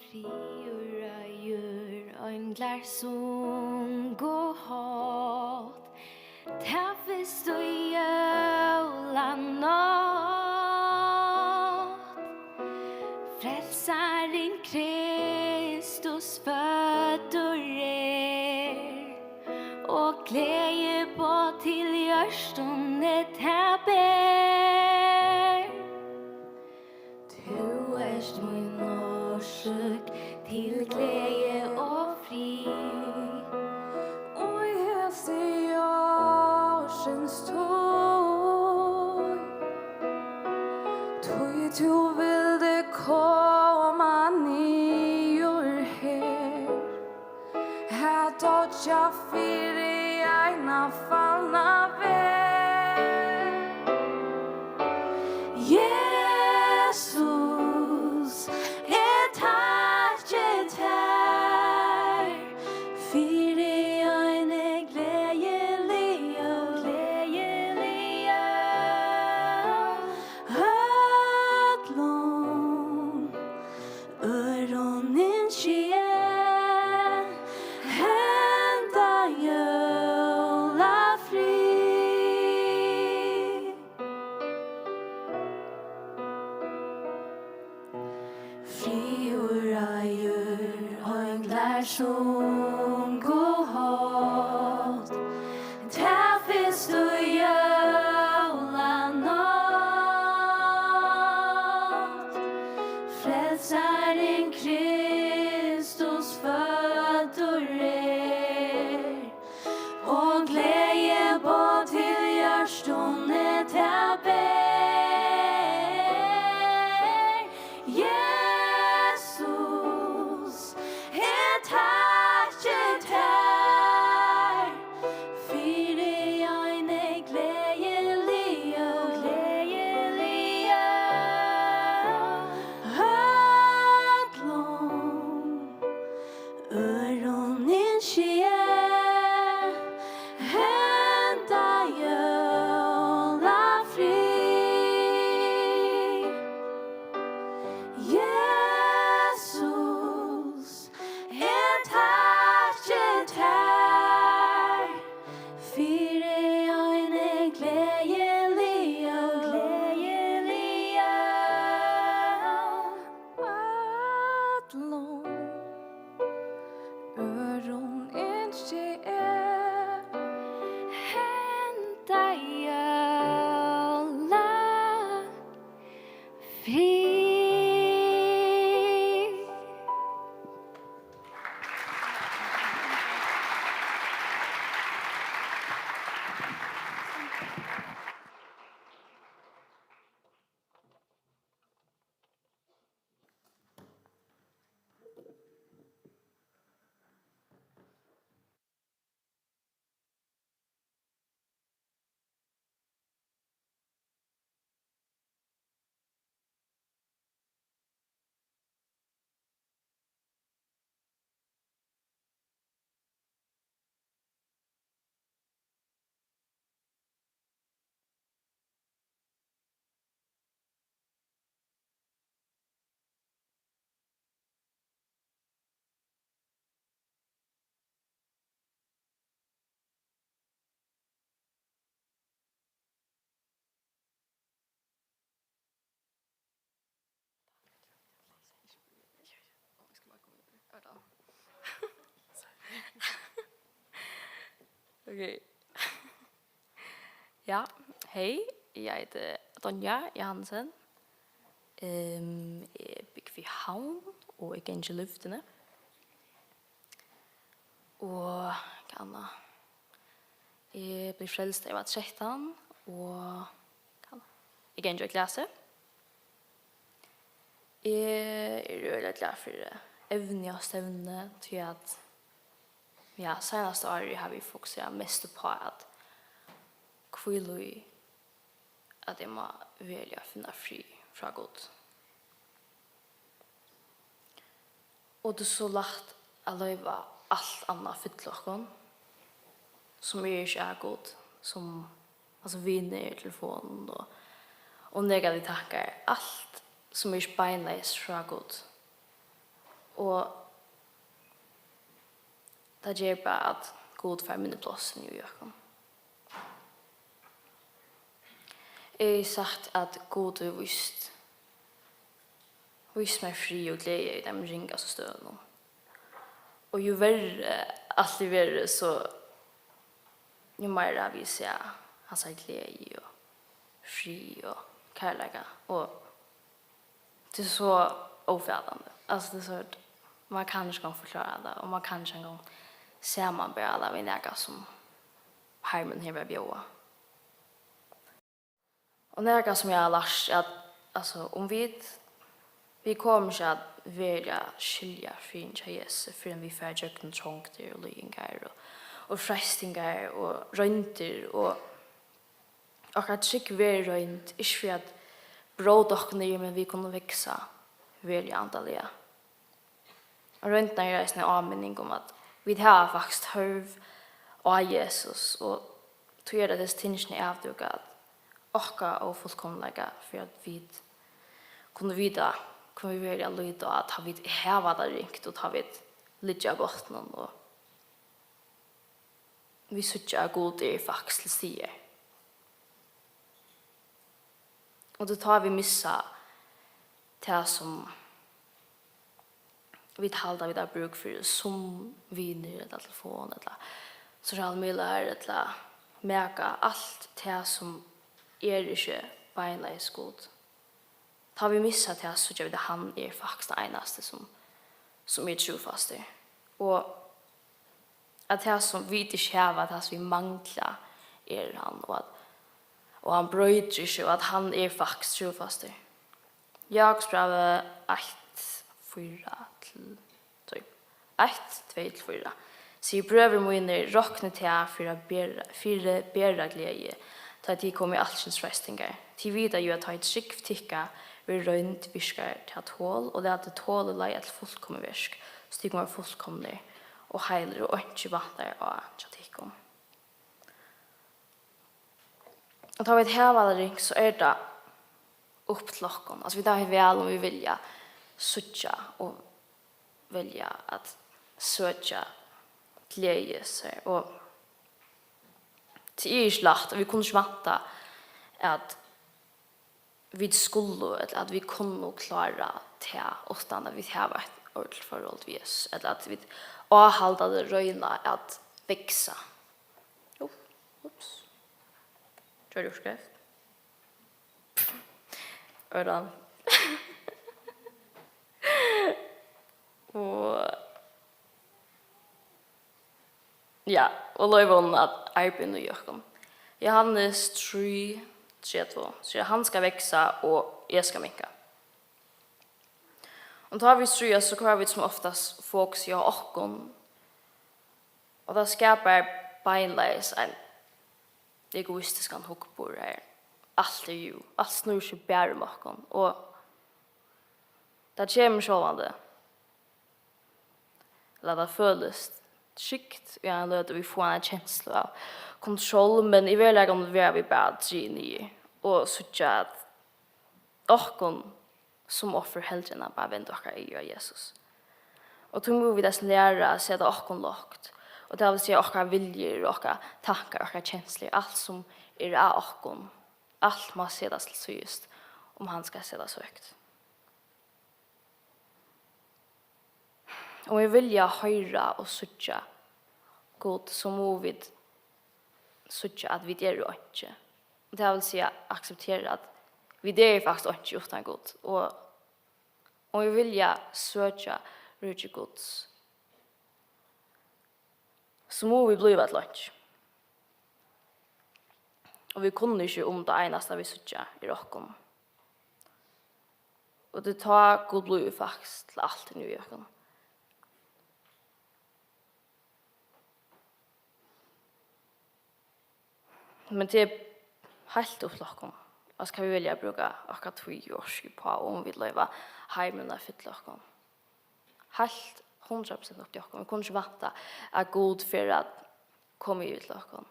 Friður á jørð, einglar sungu hátt, ta fyrstu jólanátt. Frelsarin Kristus føddur er, og gleðiboð til hjørtuni tað ber. Tú ert mín orsøk til gleði og frið. Í hesi ársins tíð, tí tú vildi koma niður her, at doyggja fyri eina falna verð. Jesus, eg takki tær fyri eini gleðiligu, gleðiligu øllum. Øðrum ynski eg henda jólafrið. Friður á jørð, einglar sungu hátt, ta fyrstu jólanátt. Frelsarin Kristus føddur er, og gleðiboð til hjørtuni tað ber. Jesus, eg takki tær fyri eini gleðiligu, gleðiligu øllum. Øðrum ynski eg henda jólafrið. Jesus, eg takki tær fyri eini gleðiligu, gleðiligu øllum. Øðrum ynski eg henda jólafrið. Okay. Ja, hej. Eg eiti Donja Johansen. Ehm, eg búgvi í Havn, og eg gangi í Lívdini. Og hvat annað? Eg bleiv frelst, tá eg var trettan, og hvat annað? Eg gangi í Glæsi. Eg eri øgiliga glað fyri evnið á stevnuni, tí at, ja, seinasta árið havi eg fokuserað mest upp á at hvíla í, at eg má veruliga finna frið frá Gud. Og tað er so lætt at loyva alt annað at fylla okkum, sum er ikki av Gud, sum, altso, vinir, telefonin og, og negativir tankar, alt sum er ikki beinleiðis frá Gud. Og tað ger bara, at Gud fær minni pláss inni í okkum. Eg hevði sagt, at Gud hevur víst, víst mær frið og gleði í teimum ringastu støðunum. Og jú verri alt er verið, so jú meira havi eg sæð hansara gleði og frið og kærleika. Og tað er so ófatandi. Altso, tað er so, man kann ikki eingong forklára tað, og man kann ikki eingong samanbera tað við nakað, sum heimurin hevur at bjóða. Og nakað, sum eg havi lært, er, at, altso, um vit, vit koma ikki at veruliga skilja friðin hjá Jesusi, fyrr enn vit fara ígjøgnum trongdir og líðingar og, og freistingar og royndir, og okkara trúgv verður roynd, ikki fyri at bróta okkum niður, men vit kunnu vaksa veruliga andaliga. Og royndirnar eru eisini ein áminning um, at vit hava faktiskt tørv á Jesus, og tí er tað, hesi tingini avdúka, at okkara ófullkomleika, fyri at vit kunnu vita, hvønn vit veruliga líta á, tá vit hava tað ringt, og tá vit liggja á botninum, og vit síggja, at Gud er faktiskt til staðar. Og tað er tá, vit missa tað, sum vit halda, vit hava brúk fyri, sum vinir, ella telefon, ella sosialar miðlar, ella maka, alt tað, sum er ikki beinleiðis Gud. Tá vit missa tað, síggja vit, at hann er faktiskt tann einasti, sum, sum er trúfastur. Og at tað, sum vit ikki hava, tað, sum vit mangla, er hann, og at, og hann broytir ikki, og at hann er faktiskt trúfastur. Jakobsbrævið eitt, fýra til, sorry, eitt, tvey til fýra. Sig, brøður mínir, roknið tað fyri at bera, fyri bera gleði, tá tit koma í alskyns freistingar. Tit vita jú, at tá ið trúgv tykkara verður roynd, virkar tað tol, og latið tolið leiða til fullkomið verk, so tit kunnu vera fullkomnir og heilir, og einki vantar á hjá tykkum. Og tá vit hava tað ringt, so er tað upp til okkum. Altso, vit hava val, um vit vilja síggja og velja at søkja gleði Jesu. Og tað er ikki lætt, og vit kunnu ikki vænta, at vit skulu, ella at vit kunnu klára tað, uttan at vit hava eitt ordiligt forhold við Jesus, ella at vit áhaldandi royna at vaksa. Jú, ups. Gjørdi eg okkurt skeivt? Ørðan. Og, ja, og loyva honum at arbeiða í okkum. Jóhannes trý tretivu sigur, at hann skal vaksa, og eg skal minka. Og tá vit stríðast, so koyra vit sum oftast fokus á okkum, og tað skapar beinleiðis ein egoistiskan hugburð, har alt er jú, alt snýr seg bara um okkum, og tað kemur sjálvandi, ella tað følist trygt í eina løtu, vit fáa eina kenslu av kontroll, men í veruleikanum verða vit bara drigin niður og síggja at okkum sum offur heldur enn at bara venda okkara eygu á Jesus. Og tí mugu vit eisini læra at seta okkum lágt, og tað vil siga okkara viljur, okkara tankar, okkara kenslur, alt sum er á okkum, alt má setast til síðis, um hann skal setast høgt. Um vit vilja hoyra og síggja Gud, so mugu vit síggja, at vit eru einki. Og tað vil siga akseptera, at vit eru faktiskt einki uttan Gud, og um vit vilja søkja ríki Guds, so mugu vit blíva til einki. Og vit kunnu ikki, um tað einasta, vit síggja, er okkum. Og tað er tá, Gud blívur faktiskt til alt inni í okkum. Men tað er heilt upp til okkum. Altso, hvat vit velja at brúka okkara tíð og orku uppá, og um vit loyva heimin at fylla okkum. Heilt hundrað prosent upp til okkum. Vit kunnu ikki vænta, at Gud fer at koma yvir til okkum.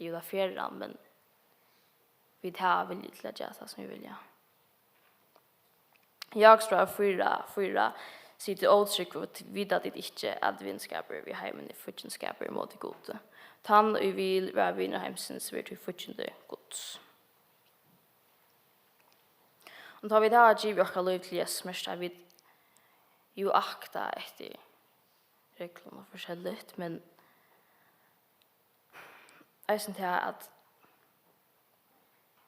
Jú, tað fer hann, men vit hava vilju til at gera tað, sum vit vilja. Jákupsbræv fýra fýra sigur: Tit ótrúgvu, vita tit ikki, at vinskapur við heimin er fíggindskapur móti Gudi? Tann, ið vil vera vinur heimsins, verður tí fíggindi Guds. Og tá vit hava givið okkara lív til Jesus, merkja vit jú akta eftir reglum og forskelligt, men eisini tað, at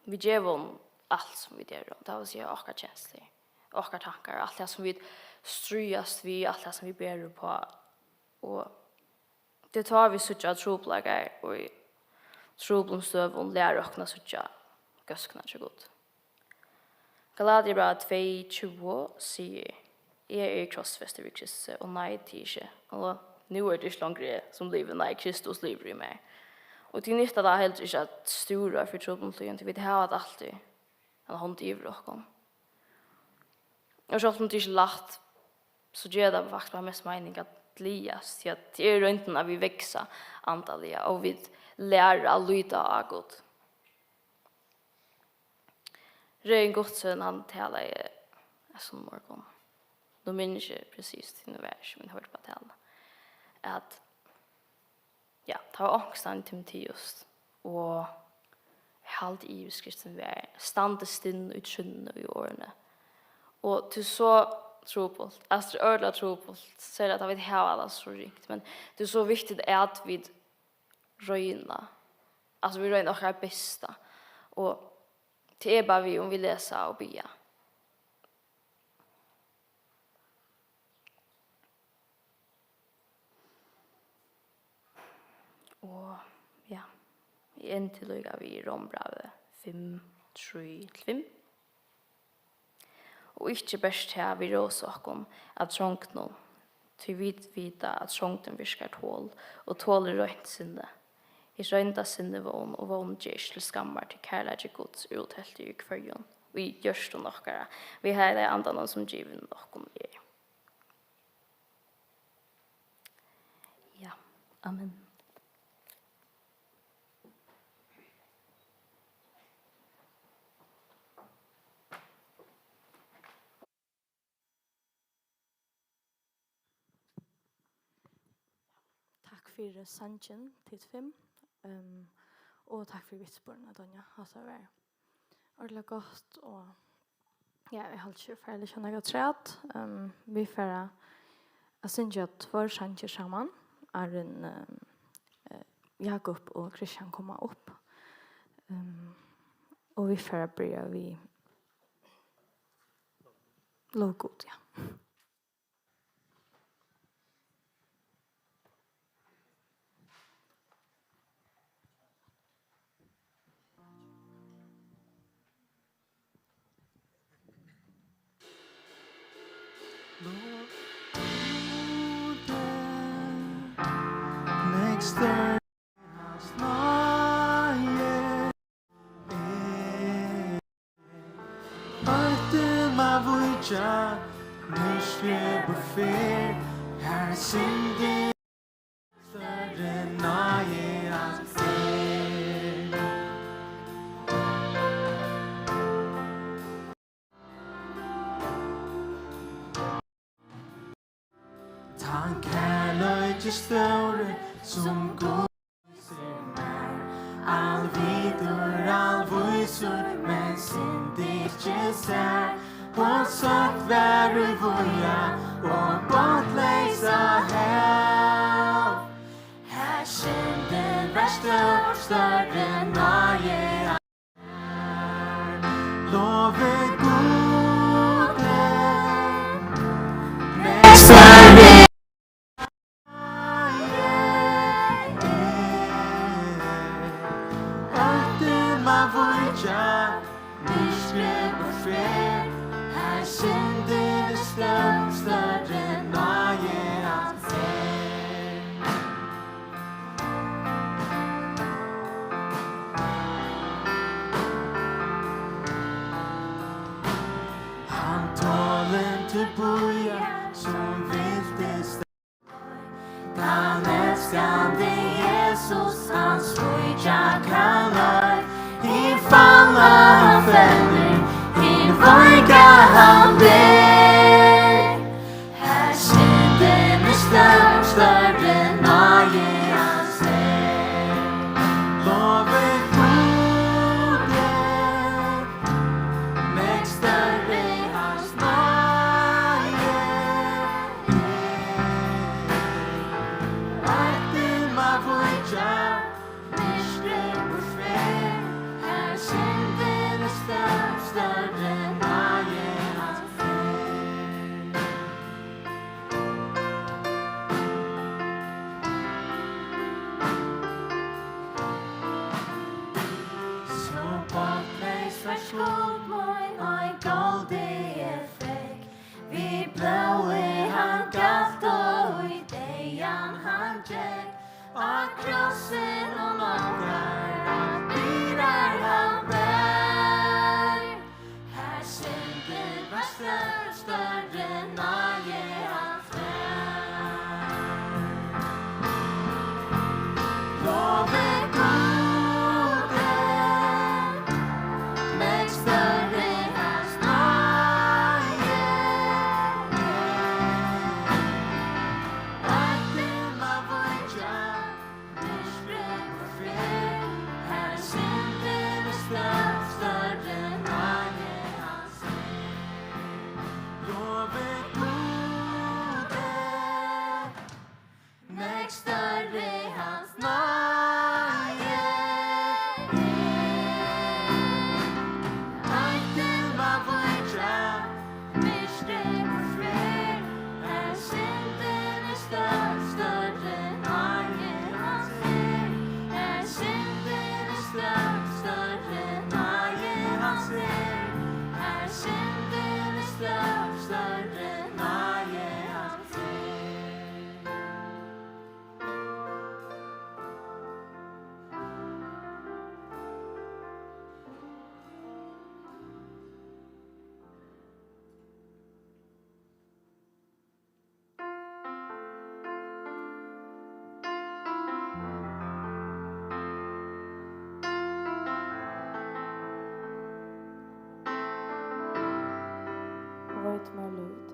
vit geva honum alt, sum vit eru, tað vil siga okkara kenslur, okkara tankar, alt tað, sum vit stríðast við, alt tað, sum vit bera uppá. Og tað er tá, vit síggja trupulleikar og í truplum støðum læra okkum at síggja góðskuna hjá Gud. Galatiabrævið tvey tjúgu sigur: Eg eri krossfestur við Kristi, og nei, tað er ikki, og nú er tað ikki longur eg, sum livi, nei, Kristus livir í mær. Og tí nyttar tað heldur ikki at stúra fyri truplum tíðum, tí vit hava tað altíð eina hond yvir okkum. Og sjálvt um tað er ikki lætt, so ger tað faktiskt bara mest meining at gleðast, tí at tað er royndin, at vit vaksa andaliga, og vit læra at líta á Gud. Regin Gutzøn, hann talaði hesa morgun. Nú minnist eg ikki presist, hvat tað var, men eg hoyrdi bara talan, at, ja, tað var onkustaðni í Timoteus, og eg haldi, yvirskriftin var: Standið stinn í trúnni og í orðini. Og tað er so trupult, altso, tað er ordiliga trupult, serliga tá vit hava tað so ringt, men tað er so viktigt, at vit royna. Altso, vit royna okkara besta. Og tað er bara við, um vit lesa og biðja. Og, ja, eg endi líka við Rómbrævið fimm, trý til fimm. Og ikki bert tað, vit rósa okkum av trongdini, tí vit vita, at trongdin virkar tol, og tol er reint sinni. Hitt roynda sinnið vón, og vónin ger ikki til skammar, tí kærleiki Guds er útheltur í hvørjum, í hjørtum okkara, við Heilaga Andanum, sum givin okkum er. Ja, amen. Takk fyri sangin, tit fimm. Ehm, og takk fyri vitnisburðin, Donja. Hatta var ordiliga gott, og ja, eg haldi ikki, eg fari at leggja nakað afturat. Ehm, vit fara at syngja tveir sangir saman, áðrenn, ehm, eh, Jakob og Christian koma upp. Ehm, og vit fara at byrja við Lov Gud, ja. Next door. Bøttin má víkja, nú skriva ferð, har syndin størri náði at fer. Tann kærleiki stóri, sum Gud vísir mær, alvitur, alvísur, men syndi ikki sær. Og søkt var í víða og botnleysa hav, har syndin var stór, størri náði Man víkja myrkrið burtur, har syndin er stór, størri náði Hans er. Hann tolir til bíðar, sum viltist. Tann elskandi Jesus, hann svíkja kann ei. Hin fallna hann fevnir, hin veika hann ber. Har syndin er stór, størri náði Hans er. Lovið Gudi, nógv størri Hans náði. Eitt dimma víkja, myrkrið burtur, har syndin er stór, størri náði Hans er. So botnleysar skuld mín, ei, Gudi, eg fekk. Við blóði hann galt og í deyðan hann gekk. Á krossinum langar, á byrðar hann bar. Har syndin var stór, størri náði Hans var. Lovið Gudi, nógv størri Hans náði. Eitt dimma víkja, myrkrið burtur, har syndin er stór, størri náði Hans er. Lovið Gudi, nógv størri Hans náði er. Eitt dimma víkja, myrkrið burtur, har syndin er stór, størri náði Hans er. Har syndin er stór, størri náði Hans er. Har syndin er stór, størri náði Hans er. Veit mær lít.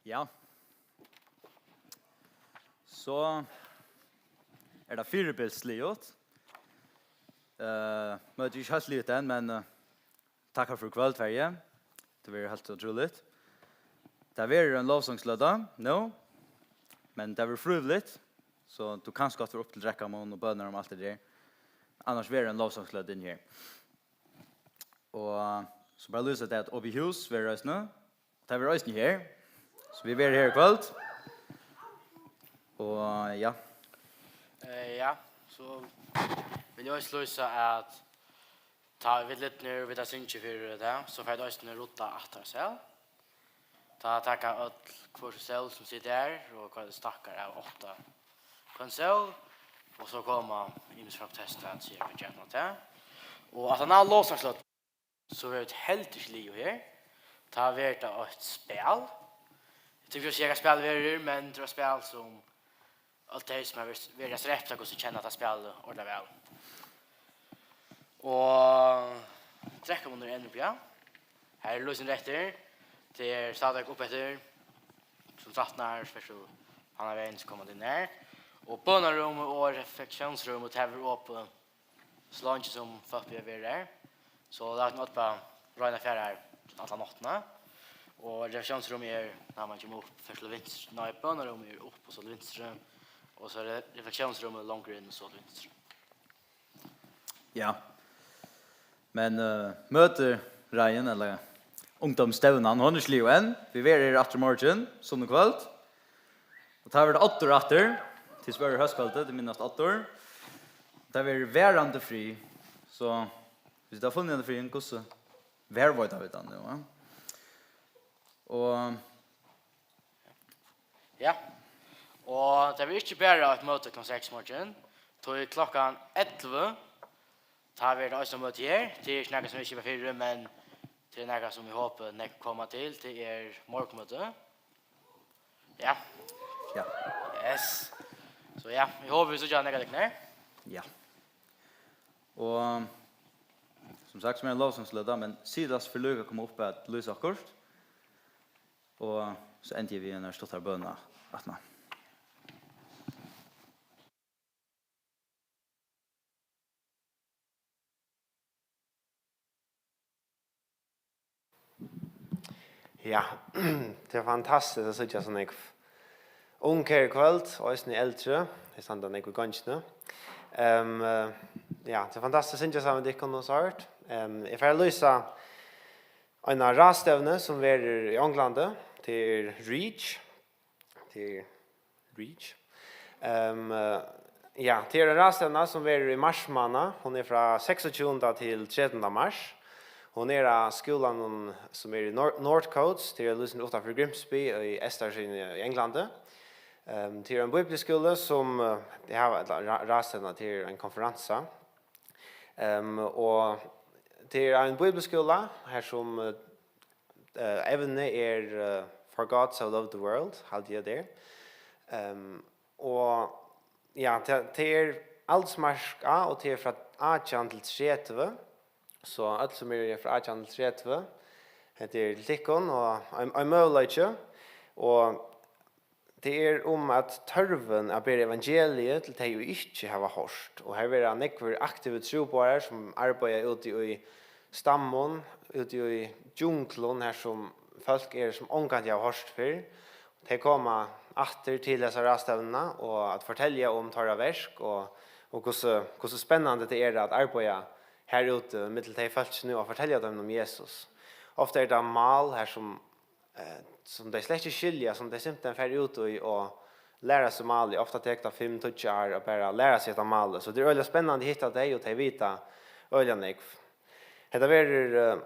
Ja. So er tað fyribils liðugt. Eh, møtið er ikki heilt liðugt enn, men, eh, takk fyri í kvøld, Terji. Tað verður heilt ótrúligt. Tað verður ein lovsangsløta nú, men tað verður frívilligt, so tú kanst gott vera upp til drekkamunn og bønarúm og alt tað har. Annars verður ein lovsangsløta inni her. Og so bara lýsa tað, at opið hús verður eisini. Tað verður eisini her. So vit verða her í kvøld. Og ja. Eh, ja, so vil eg eisini lýsa, at tá vit lidnir og vit hava sungið fyri tað, so fara vit eisini at rudda aftara sal. Tá taka øll hvør sín sól sum situr har, og hvat stakkar av átta hvønn sól, og so koma ymisk protest at siga, hvat gera tað. Og at hann har lovsangsløt, so verður tað heldur ikki liðugt her. Tá verður tað eitt spæl. Eg tími ikki at siga, hvat spæl verður, men tað er eitt spæl, sum øll tey, sum hava verið, verið at srepta, hvussu kenna tað spælið ordiliga væl. Og drekkamunnurin er enn uppi, ja. Her er lýsing eftir. Tað er stadig upp eftir. Sum trettan ár, spesielt hann er vegin, sum koma inn her. Og bønarúmið og refleksiónsrúmið, tað verður opið so leingi sum fólk vilja vera har. So lat okkum bara royna at fara har alla náttina. Og refleksiónsrúmið er, tá man kemur upp, fyrst til vinstru, nei, bønarúmið er upp og so til vinstru. Og so er tað refleksiónsrúmið longur inn og so til vinstru. Ja. Men, eh, møtiræðin, ella ungdómsstevnan, hon er ikki liðug enn. Vit verða her aftur í morgin, sunnukvøld. Og tá verður Oddur aftur. Tit spæla hóskvøldið, tit minnast Oddur. Tá verður Varandi frið. So, vit hava funnið henda friðin, hvussu vær veita vit hann nú, ja? Og Ja. Og tað verður ikki bara eitt møti klokkan seks í morgin. Tí klokkan ellivu, tá verður tað eisini møti her. Tað er ikki nakað, sum vit skipa fyri, men tað er nakað, sum eg hopi, nógv koma til. Tað er morgunmøti. Ja. Ja. Yes. So ja, eg hopi, vit síggja nógv av tykkum her. Ja. Og, sum sagt, sum er ein lovsangsløta, men Silas fer líka at koma upp at lýsa okkurt. Og so endi eg við eina stuttari bøn aftaná. Ja, tað er fantastiskt at síggja so nógv ung her í kvøld, og eisini eldri. Tey standa nógv í gongini. Ehm, eh, ja, tað er fantastiskt at syngja saman við tykkum og so hørt. Ehm, eg fari at lýsa eina ráðstevnu, sum verður í Onglandi. Tað er REACH. Tað er REACH. Ehm, eh, ja, tað er ein ráðstevna, sum verður í marsmánað. Hon er frá seksogtjúgunda til tretivunda mars. Hon er á skúlanum, sum er í Nor-, Northcotes. Tað er líkasum uttanfyri Grimsby í Eystarsýni í Onglandi. Ehm, tað er ein bíbliuskúli, sum, eh, tey hava, ella rá-, ráðstevna, tað er ein konferansa. Ehm, og tað er ein bíbliuskúli, har sum, eh, evnið er, eh, For God So Loved the World, haldi eg tað er. Ehm, og ja, tað, tað er aldursmark á, og tað er frá átjan til tretivu. So øll, sum eru frá átjan til tretivu, hetta er til tykkum, og ein, ein møguleiki. Og tað er um at tørvin at bera evangeliið til tey, ið ikki hava hoyrt. Og her verða nógvir aktivir trúboðarar, sum arbeiða úti í stammum, úti í djunglum, har sum fólk eru, sum ongantíð hava hoyrt fyrr. Tey koma aftur til hesa ráðstevnuna og at fortelja um teirra verk og, og hvussu, hvussu spennandi tað er at arbeiða her úti millum tey fólkini og at fortelja teimum um Jesus. Ofta er tað mál her, sum eh, sum tey slett ikki skilja, sum tey simpelthen fara út í og læra seg málið. Ofta tekur tað fimm, tíggju ár at bara læra seg hetta málið. So tað er øgiliga spennandi at hitta tey, og tey vita øgiliga nógv. Hetta verður, eh,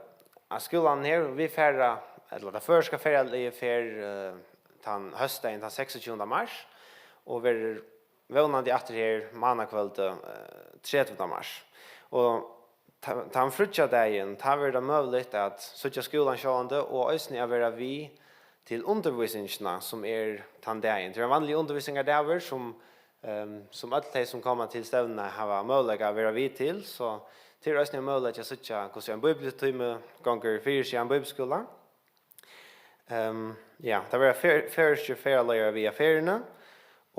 á skúlanum her, og vit fara, ella tað føroyska ferðaliðið fer, eh, tann hósdagin, tann seksogtjúgunda mars, og verður vónandi aftur her mánakvøldið, eh, tretivunda mars. Og ta-, tann fríggjadagin, tá verður tað møguligt at síggja skúlan sjálvandi og eisini at vera við til undirvísingina, sum er tann dagin. Tað er ein vanligur undirvísingardagur, sum, ehm, sum øll tey, sum koma til stevnuna, hava møguleika at vera við til, so tað er eisini ein møguleiki at síggja, hvussu ein bíbliutími gongur fyri seg á ein bíbliuskúla. Ehm, ja, tað verða fer-, føroyskir ferðaleiðarar við á ferjuni,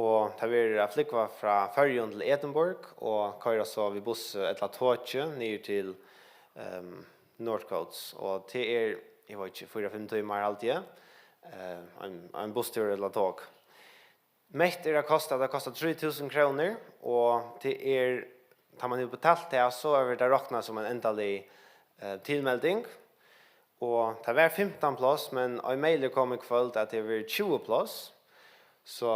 og tað verður at flúgva frá Føroyum til Edinburgh og koyra so við bussi ella toki niður til, ehm, Northcotes, og tað er, eg veit ikki, fýra, fimm tímar, haldi eg, eh, ein, ein busstúr ella tok. Mett er at kosta, tað kostar trý túsund krónur, og tað er, tá man hevur betalt tað, so verður tað roknað sum ein endalig, eh, tilmelding. Og tað var fimtan pláss, men ein mail er komin í kvøld at tað verður tjúgu pláss. So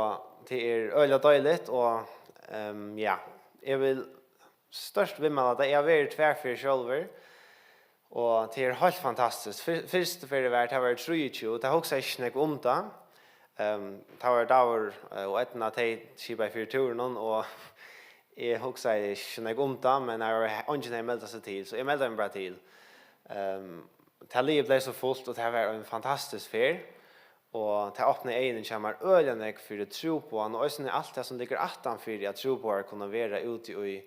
tað er øgiliga deiligt, og, ehm, ja, eg vil stórt viðmæla tað. Eg havi verið tvær ferð sjálvur, og tað er heilt fantastiskt. Fyr-, fyrstu ferð eg var, tað var í trýogtjúgu, tað hugsaði eg ikki nógv um tá. Ehm, tá var Dagur, eh, og Eydna, tey skipaði fyri túrinum, og eg hugsaði ikki nógv um tað, men har var eingin hevði meldað seg til, so eg meldaði meg bara til. Ehm, tað liðið bleiv so fult, og tað var ein fantastisk ferð, og tað opnaði eyguni hjá mær øgiliga nógv fyri trúboðan, og eisini alt tað sum liggur aftan fyri, at trúboðar kunnu vera úti í,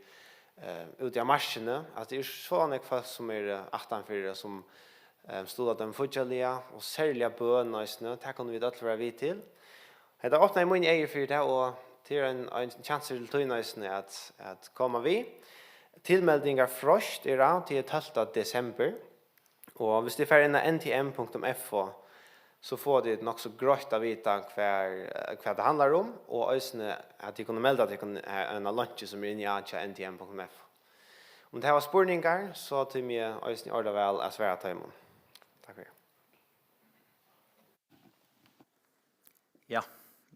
eh, úti á markini, at tað er so nógv fólk sum eru aftan fyri, sum, eh, stuðla teimum fíggjarliga, og serliga bøn eisini, tað kunnu vit øll vera við til. Hetta opnaði míni eygu fyri tað, og tað er ein, ein kjansur til tín eisini at, at koma við. Tilmeldingarfreist er á til tólvta desember. Og hvis tú fer inn á N T M punktum F O, so fáa tit nokk so greitt at vita hvar, eh, hvat tað handlar um, og eisini at tit kunnu melda tykkum, eh, inn á link sum er inni á hjá N T M punktum F O. Um tit hava spurningar, so tími eg eisini ordiliga væl at svara teimum. Takk fyri. Ja.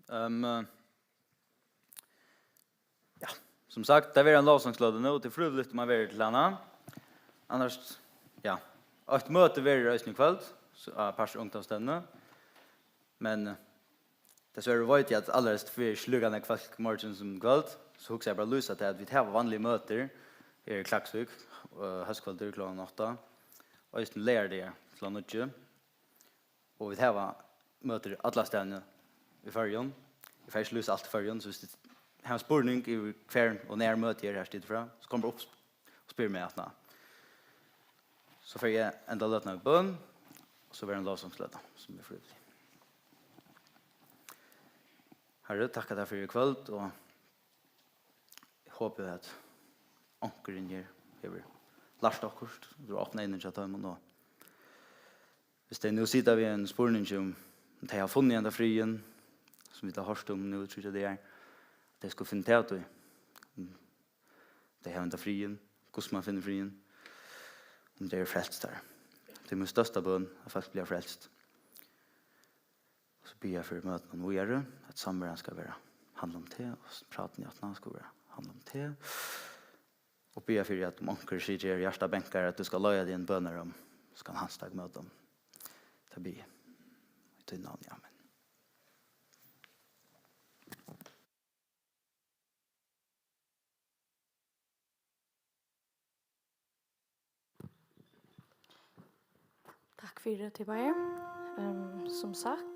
Ehm, Ja, sum sagt, tað verður ein lovsangsløta nú, tað er frivilligt um man verður til hana. Annars, ja, eitt møti verður eisini í kvøld, so, á Parts ungdómsstevnu. Men, eh, dessverri veit eg, at allarhelst fer ikki líka nógv fólk morgin sum kvøld, so hugsaði eg bara at lýsa til, at vit hava vanlig møtir her í Klaksvík, eh, hóskvøldir klokkan átta, og eisini leygardagar klokkan níggju. Og vit hava møtir allastaðni í Føroyum. Eg fari ikki lýsa alt í Føroyum, so viss tit hava ein spurning yvir hvar og nær møti er her, stig frá, so kom bara upp og spyr meg aftaná. So fari eg enda løtuna við bøn, og so verður ein lovsangsløta, sum er frivillig. Harri, takka tær fyri í kvøld, og eg hopi, at onkur inni her hevur lært okkurt, og tú hevur opnað eygnini hjá teimum, og viss tey nú sita við ein spurning um, um tey hava funnið henda friðin, sum vit hava hoyrt um nú í tríggjar dagar, at tey skulu finna tað út í, um tey hava henda friðin, hvussu man finnur friðin, um tey eru frelst har. Tað er mín størsta bøn, at fólk blíva frelst. Og so biðja fyri møtunum víðari, at samveran skal vera, handla um teg, og prátin í aftaná skal vera, handla um teg. Og biðja fyri, at um onkur situr her og hjartað bankar, at tú skal leiða teg inn í bønarúm, skal hann taka ímóti honum. Tað biði eg. Í tínum navni, amen. Takk fyri, tit báðir. Ehm, sum sagt,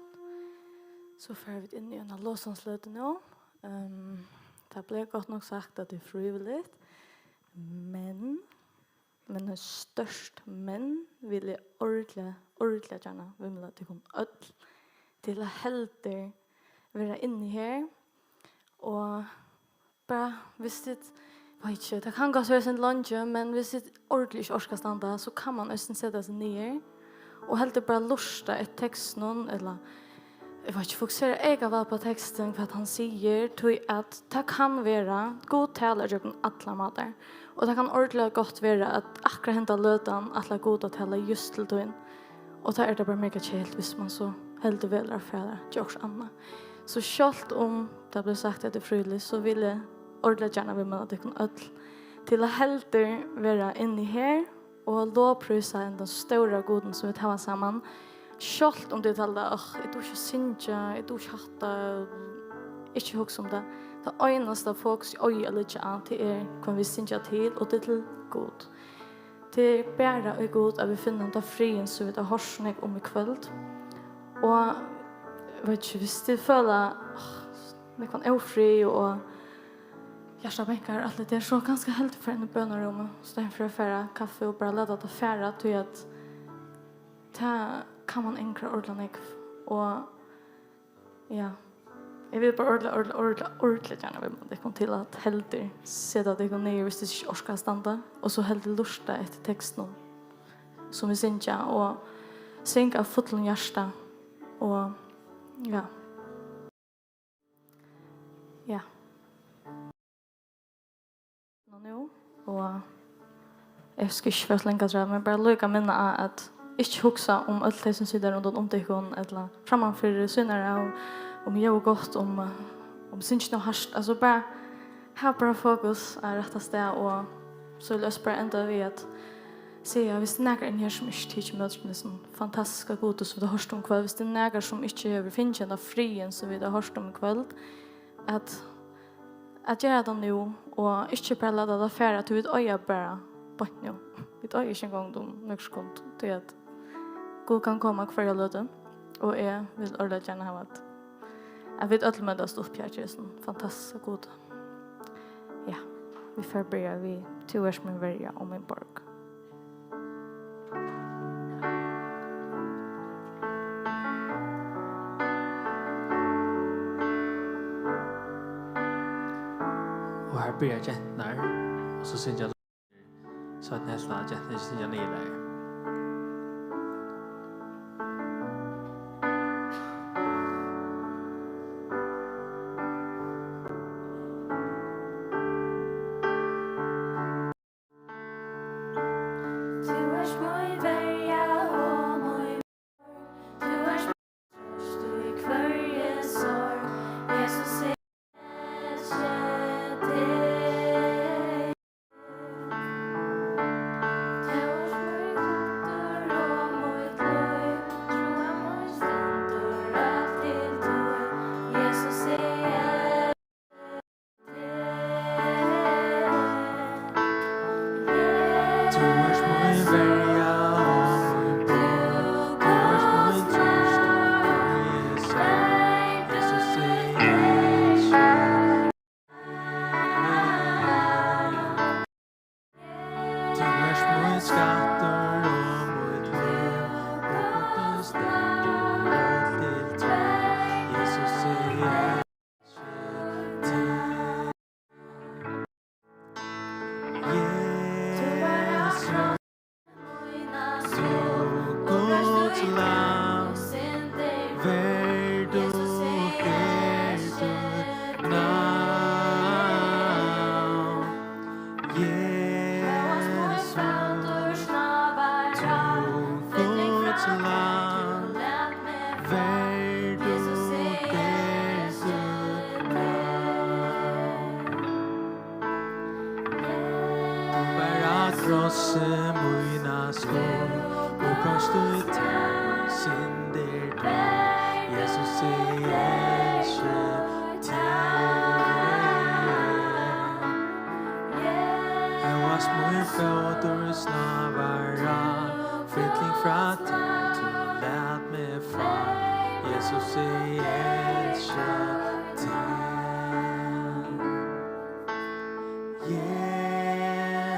so fara vit inn í eina lovsangsløtu nú. Ehm, tað bleiv gott nokk sagt, at tað er frivilligt, men, men eitt stórt men vil eg ordiliga, ordiliga gjarna viðmæla tykkum øll til at heldur vera inni her og bara, viss tit, veit ikki, tað kann gott vera sent leingi, men viss tit ordiliga ikki orka at standa, so kann man eisini seta seg niður og heldur bara lurta eftir tekstinum, ella, eg veit ikki, fokusera eyka væl á tekstin, hvat hann sigur, tí at tað kann vera, Gud talar gjøgnum allar mátar, og tað kann ordiliga gott vera, at akkurát henda løtan ætlar Gud at tala júst til tín. Og tá er tað bara mega keðiligt, viss man so heldur velur at fara at gera okkurt annað. So sjálvt um tað bleiv sagt, at tað er frivilligt, so vil eg ordiliga gjarna viðmæla tykkum øll til at heldur vera inni her og lovprísa hendan stóra Gudin, sum vit hava saman. Sjálvt um tit halda, «Áh, eg dugi ikki at syngja, eg dugi ikki hatta», ikki hugsa um tað. Tað einasta fokus eg eigi at leggja á, tað er, hvønn vit syngja til, og tað er til Gud. Tað er bara í Gud, at vit finna henda friðin, sum vit hava hoyrt nógv um í kvøld. Og, eg veit ikki, viss tit føla, áh, nakran ófrið og hjartað bankar, alt tað har, so kanska heldur fara inn í bønarúmið, í staðin fyri at fara á kaffi og bara lata tað fara, tí at tað kann man angra ordiliga nógv. Og ja, eg vil bara ordiliga, ordiliga, ordiliga, ordiliga gjarna viðmæla tykkum til at heldur seta tykkum niður, viss tit ikki orka at standa, og so heldur lurta eftir tekstunum, sum vit syngja, og syngja av fullum hjarta, og ja. Ja. Nú, og eg skal ikki fara at langa afturat, men bara líka minna á at ikki hugsa um øll tey, sum sita rundan um tykkum, ella frammanfyri, síðurnar av, um ljóðið er gott, um, um syngingin er hart. Altso, bara, hav bara fokus á rætta stað, og so vil eg bara enda við at siga, viss tað er nakar inni her, sum ikki tekur ímóti hesum fantastiska Gudi, sum vit hava hoyrt um í kvøld, viss tað er nakar, sum ikki hevur fingið henda friðin, sum vit hava hoyrt um í kvøld, at, at gera tað nú, og ikki bara lata tað fara, tí vit eiga bara beint nú. Vit eiga ikki eingong um nøkur sekund, tí at Gud kann koma hvørja løtu, og eg vil ordiliga gjarna hava, at, at vit øll møtast upp her til hesum fantastiska Gudi. Ja, vit fara at byrja við: Tú ert mín verja og mín borg. Og her byrja genturnar, og so syngja, so at næsta genturnar syngja niðurlagið. Tú ert mín verja og mín borg. Tú ert mín trøst í hvørji sorg. Jesus, eg elski teg. Tú ert mín kraftur og mítt lív. Trúin mín stendur øll til tíð. Jesus, eg elski Tú ert mín verja og mín borg, tú ert mín trøst, og eg sigi, Jesus, eg elski. Tú ert mín skattur og mítt lív, og tú stendur øll til tíð, Jesus, eg elski. Jesus, tú Guds lam, verdigt er títt navn. Jesus, tú Guds lam, verdigt er títt navn. Tú bar á krossi mína skuld, og barst tú tær syndir tær. Jesus, eg elski teg. Hóast mín fótur snavar á, fylling frá tær tú læt meg fá. Jesus, eg elski teg.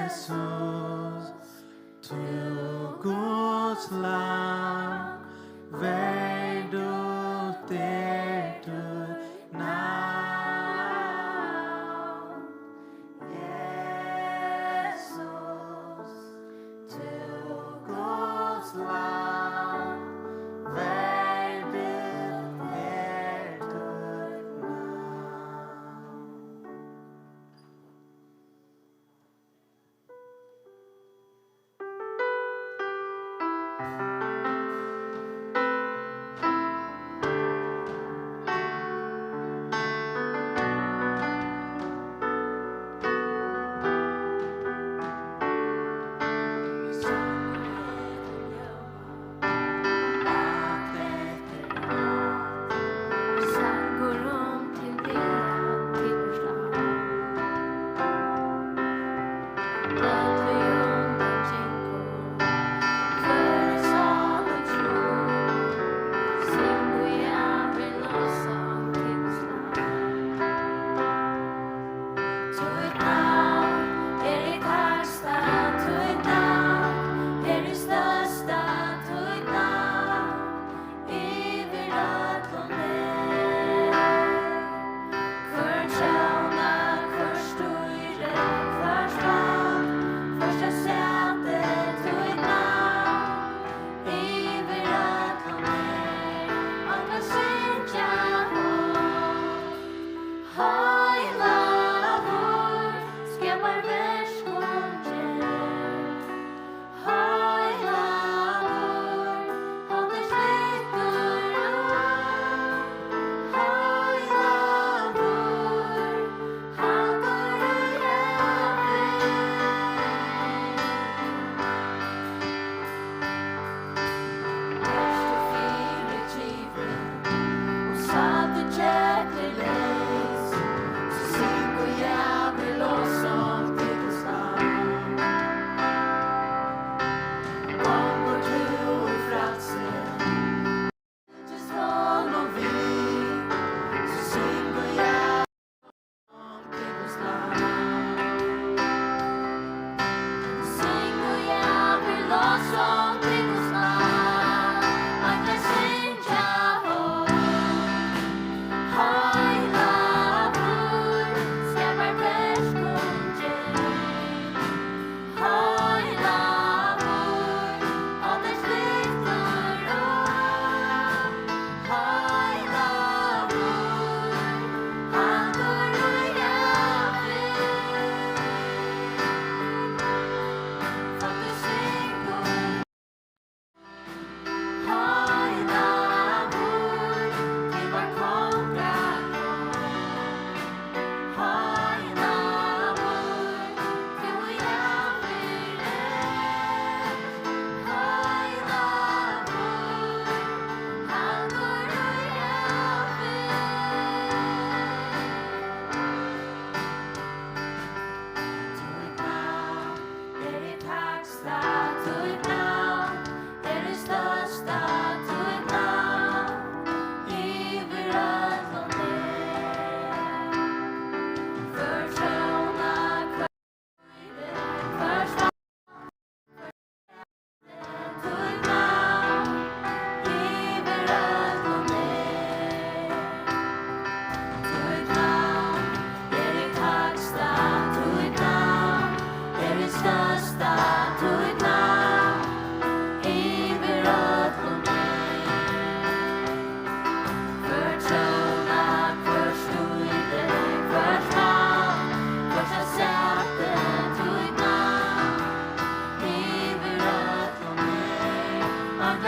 Jesus, tú Guds lam, verdigt er títt navn. Jesus, tú Guds lam, verdigt er títt navn.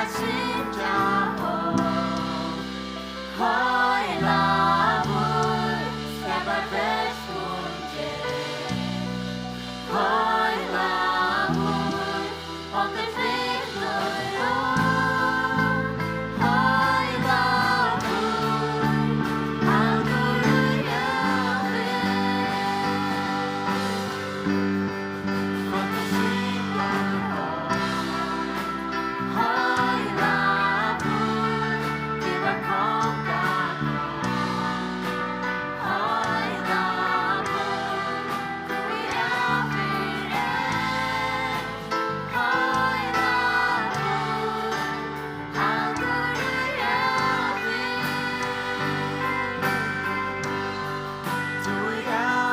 At syngja høgt. Heilagur, skapar verk og ger. Heilagur, aldur fyllur av. Heilagur, haldur í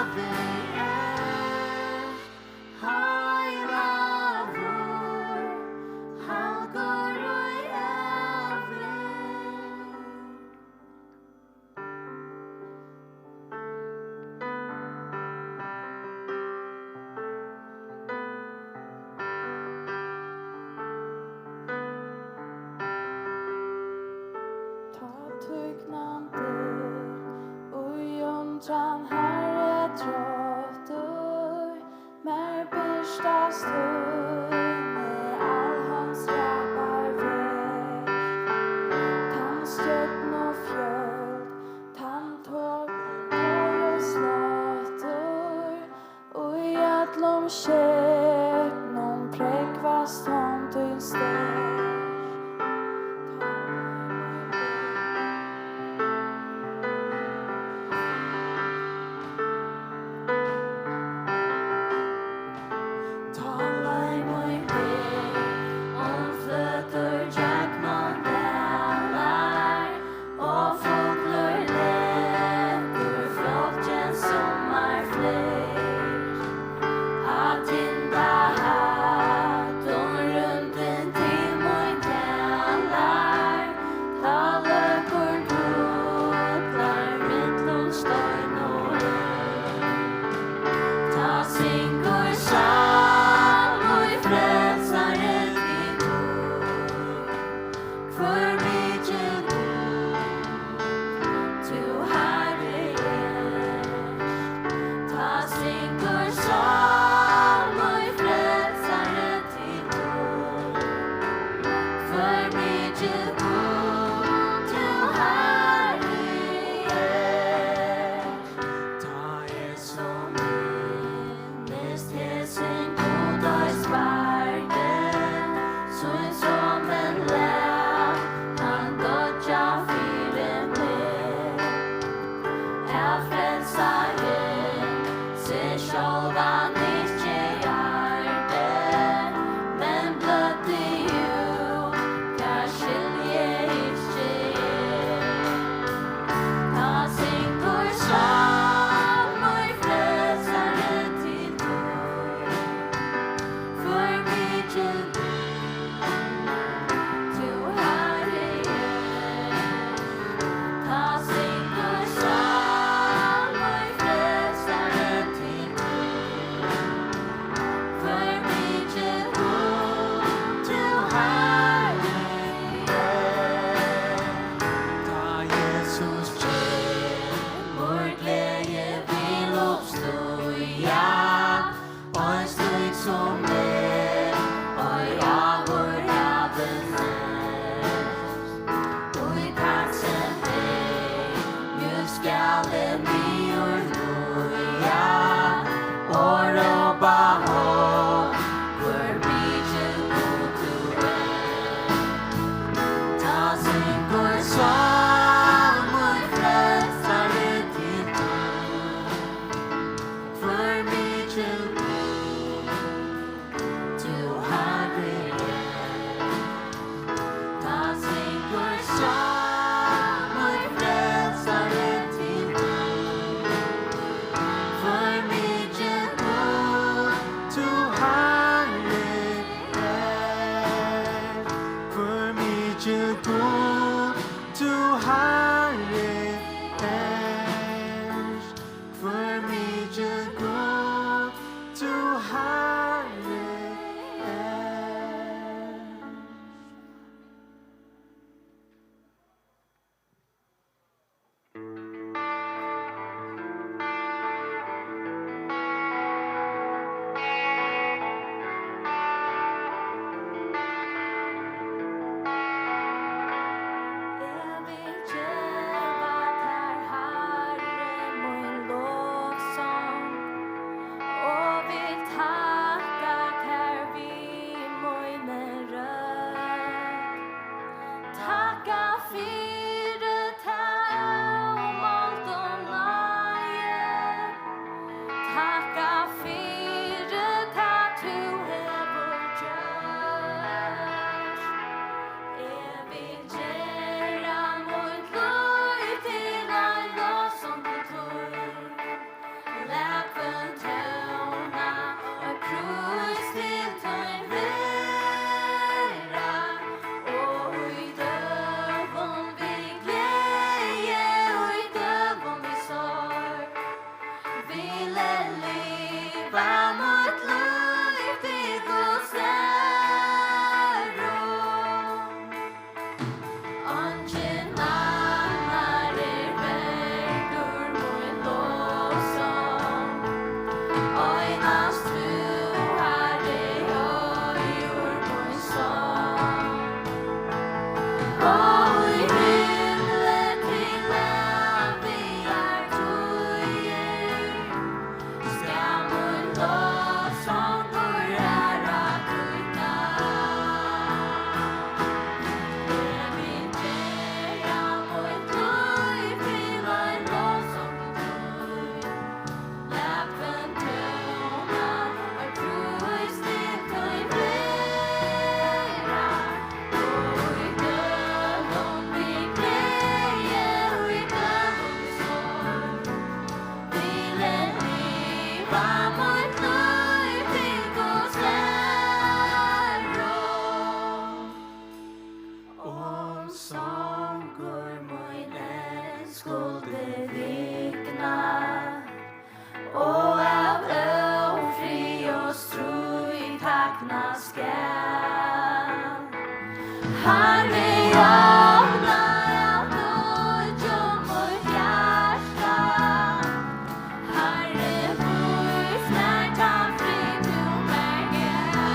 evigd. Heilagur, haldur í evigd. Tá tíðknandi í undran, Harri, trottur, mær birtast tíni alheims skaparverk. Tann stjørnufjøld, tann tog-, togsláttur, í øllum skepnum prógvast hond tín sterk. Tá leið mín bygd, umfløtur gjøgnum dalar, og fuglur lekur flokkin summarfleyr. Á tindahattum rúmdin til mín talar, tá løkur tullar millum stein og ør. Tá syngur sál mín Frelsara til tín. Hvør mikil Gud tú, Harri, ert. Tá syngur sál mín Frelsara til tín. Hvør mikil Gud tú, Harri, ert. Tá eg so minnist hesin Gud, ei spardi sín somin læt hann doyggja fyri meg. At frelsarin seg sjálvan ikki ardi, men bløddi út, tað skilji eg ikki. Tá syngur sál mín Frelsara til tín. Hvør mikil Gud tú, Harri, ert. Tá syngur sál mín Frelsara til tín. Hvør mikil Gud tú, Harri, ert. Tá Jesus kemur, gleði vil uppstíga, ein slík sum eg ei áður havi sæð. Í takksemd nú skal eg niður lýða og rópa hátt: Hvør mikil Gud tú ert. Tá syngur sál mín Frelsari til tín. Hvør mikil Gud tú, Harri, ert. Tá syngur sál mín Frelsari til tín. Hvør mikil Gud tú, Harri, ert. Hvør mikil Gud tú, Harri, ert. Hvør mikil Gud tú, Harri, ert. Í himli til ævigar tíðir skal mín lovsangur æra tína. Eg vil gera mítt lív til ein lovsong til tín. Lat hvønn tóna ein prís til tín vera. Og í døgum við gleði, í døgum við sorg, vil eg liva mítt lív til Guds æru. Um songur mín enn skuldi vikna, og av ófrið og stríð tagna skal. Harri, opna av nýggjum mítt hjarta. Harri, vís mær tann frið tú mær gavst.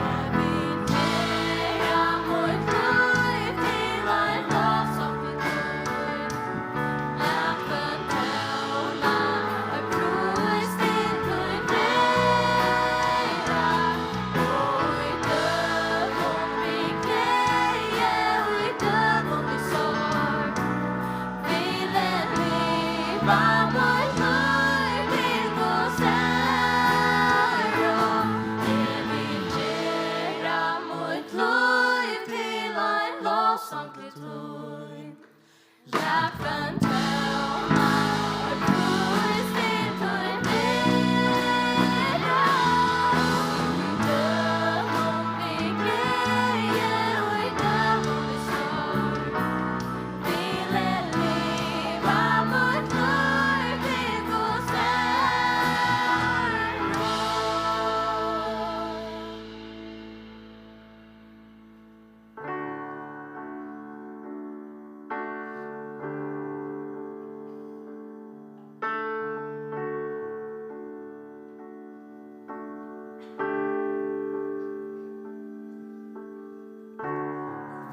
Eg vil gera mítt lív til ein lovsong til tín. Lat hvønn tóna ein prís til tín vera. Og í døgum við gleði, í døgum við sorg, vil eg liva mítt lív til Guds æru. Eg vil gera mítt lív til ein lovsong til tín. Lat hvønn tóna ein prís til tín vera. Í døgum við gleði, í døgum við sorg, vil eg liva mítt lív til Guds æru.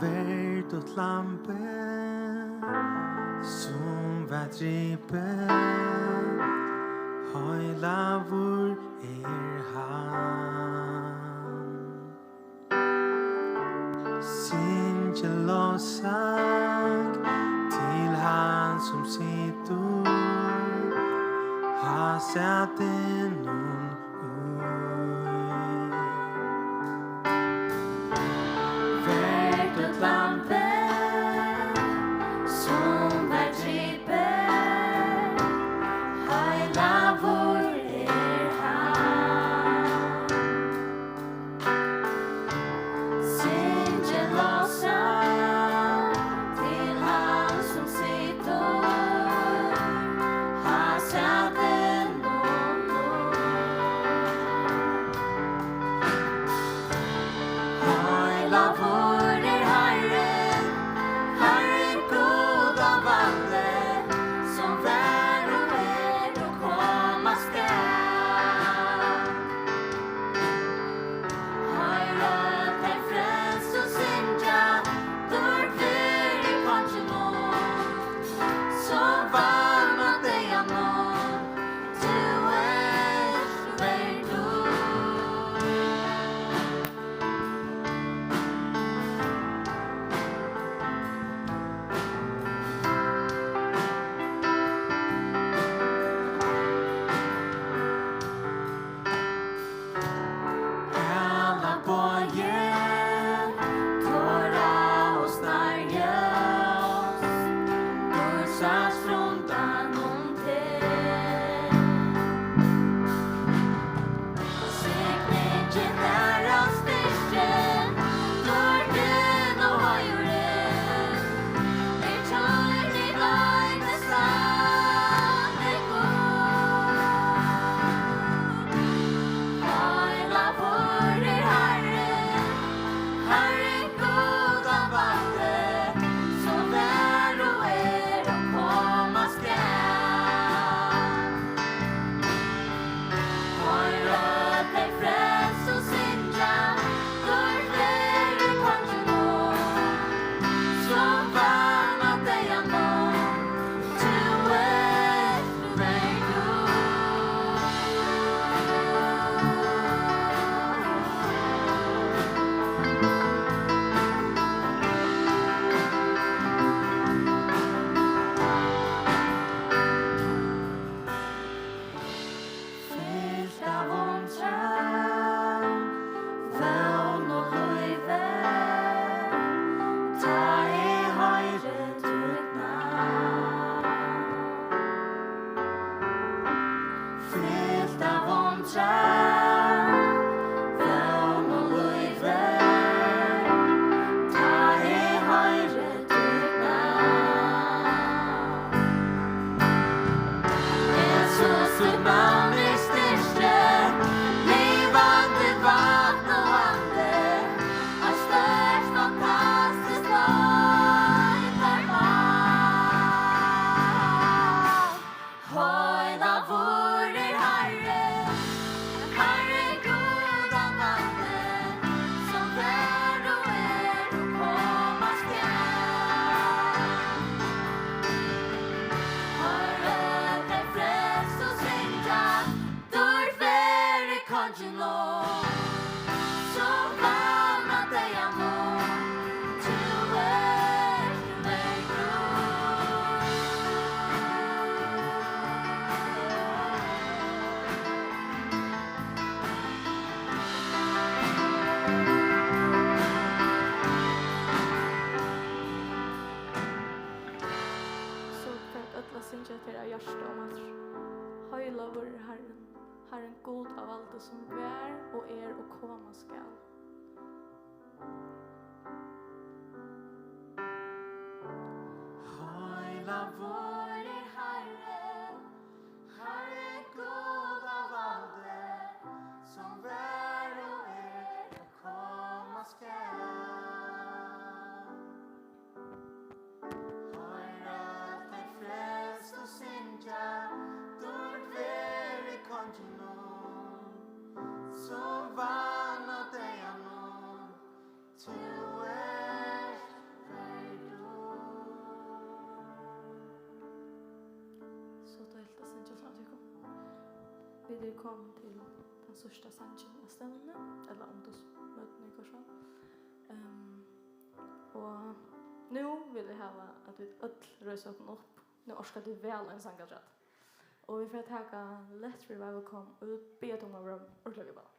Verdut lambið, sum var dripið, heilagur er hann. Syngið lovsang til hann, sum situr á sætinum í. Verdut lambið, sum var dripið, heilagur er hann. Syngið lovsang til hann, sum situr á sætinum í. Vón og lívi, tá eg hoyri títt navn. Jesus, títt navn er styrki, livandi vatn og andi, eitt stórt, fantastiskt leitarmál. Heilagur er Harrin, Harrin Gud alvaldi, sum var og er og koma skal. Hoyr, øll tey frelstu syngja, dýrd veri Konginum, sum vann á deyðanum. Tú ert verdur. So fara vit øll at syngja hetta her av hjarta um aftur. Heilagur er Harrin, Harrin Gud alvaldi, sum var og er og koma skal. Heilagur er Harrin, Harrin Gud alvaldi, sum var og er og koma skal. Hoyr, øll tey frelstu syngja, dýrd veri Konginum, sum vann á deyðanum. Tú ert verdur. So deiligt at syngja saman við tykkum. Vit eru komin til tann síðsta sangin av stevnuni, ella ungdómsmøtuni í Kárshavn. Ehm, og nú vil eg hava, at vit øll reisa okkum upp. Nú orka tit væl ein sang afturat. Og vit fara at taka Let Revival Come, og vit biðja tykkum um at vera ordiliga við ballið.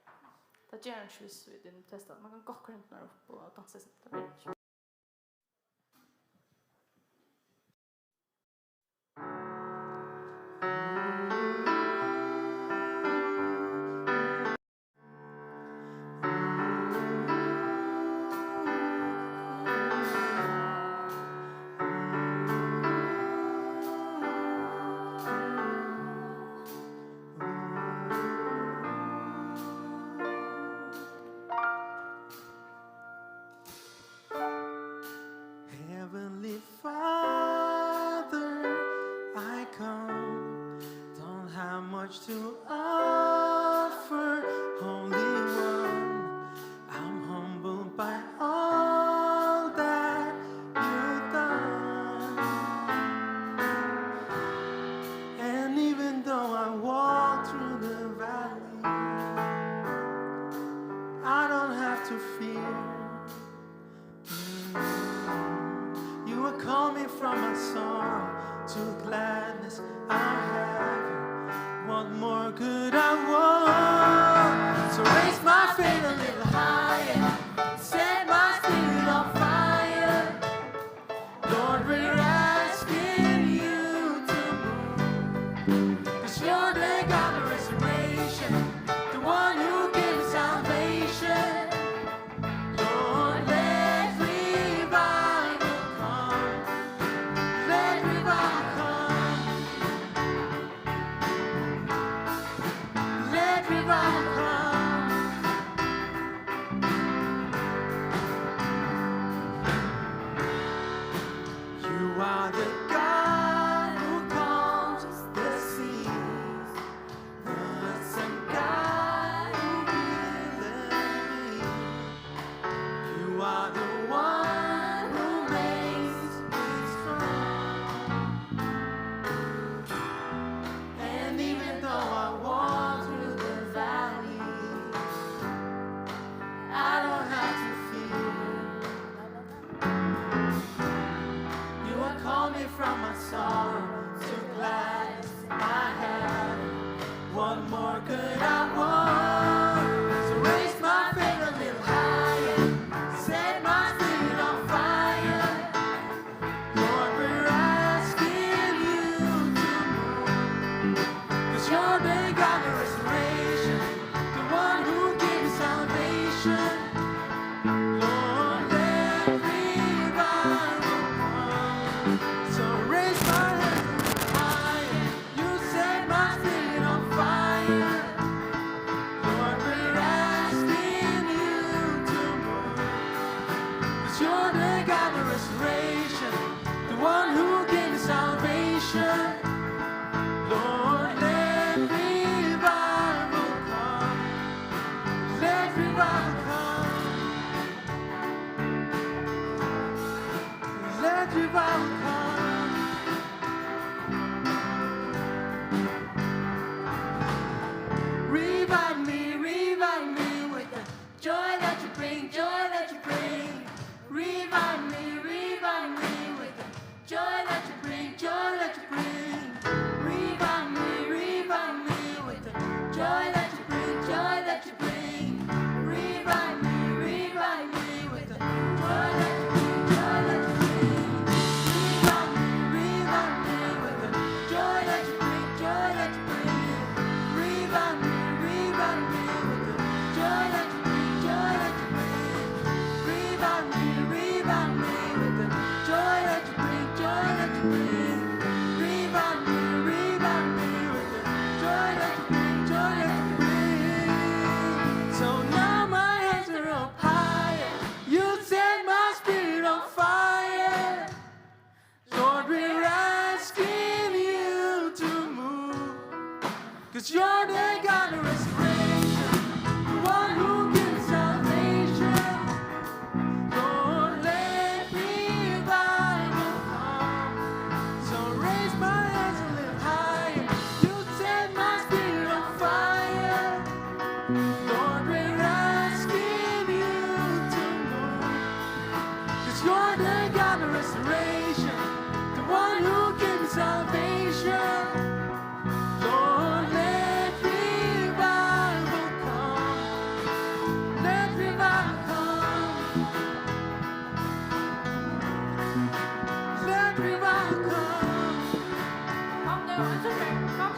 Tað ger hann ikki, viss vit eru testað. Man kann gott koyra hendurnar upp og dansa eisini. Tað ber ikki. Heavenly Father, I come, don't have much to offer, Holy One, I'm humbled by all that you've done. And even though I walk through the valley, I don't have to fear. You will call me from my sorrow to gladness I have. What more could I want? So raise my faith a little higher, set my spirit on fire. Lord, we're asking you to move, 'cause you're the God of restoration, the one who gives salvation. Lord, let revival come. Let revival come. Let revival come. You are the God who calms the seas. The same God who healed me. You are the one who makes me strong. And even though I walk through the valley, I don't have to fear. You will call me from my sorrow to gladness I have. What more could I want? So raise my faith a little higher, set my spirit on fire. Lord, we're asking you to move, 'cause you're the God of restoration, God of restoration, the one who gives salvation. Lord, let revival come. So raise my hands and lift higher. You set my spirit on fire. Lord, we're asking you to move. 'Cause you're the God of restoration, the one who gives salvation. Lord, let revival come. Let revival come. Let revival come. Come now, it's okay. Come.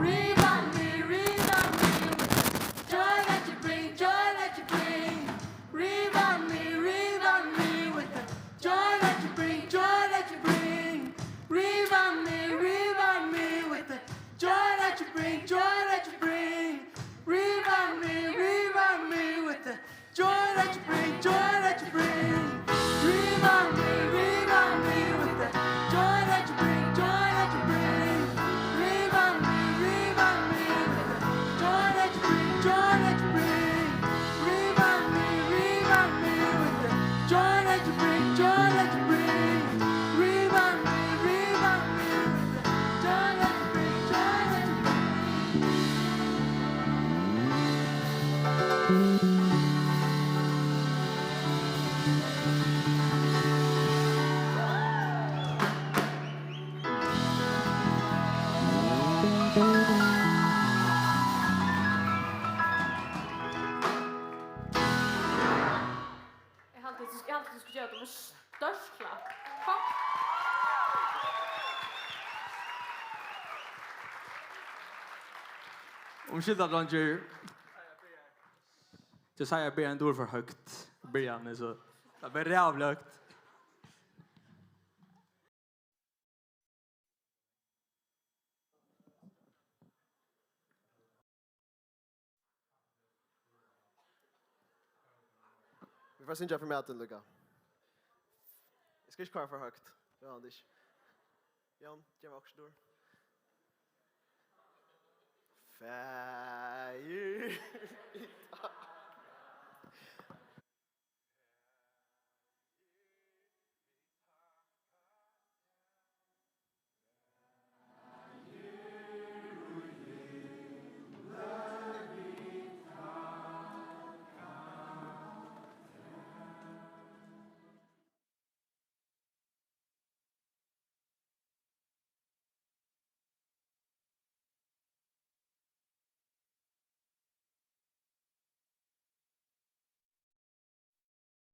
Revive me, revive me with the joy that you bring, joy that you bring. Revive me, revive me with the joy that you bring, joy that you bring. Revive me, revive me with the joy that you bring, joy that you bring. Revive me, revive me with the joy that you bring, joy that you bring. Revive me, revive me with the joy that you bring, joy that you bring. Revive me, revive me with the joy that you bring, joy that you bring. Revive me, revive me with the joy that you bring, joy that you bring. Revive me, revive me with the joy that you bring, joy that you bring. Eg haldi, eg haldi, tú skuldi geva okkum eitt stórt klapp. Kom. Umskylda, dreingir. Jesaja byrjar ein dul for høgt í byrjanini, so tað bleiv ræðuliga høgt. Vit fara at syngja fyri matin líka. Eg skal ikki koyra for høgt. Eg veit ikki. Jan, gev mær okkurt dur. Fæ-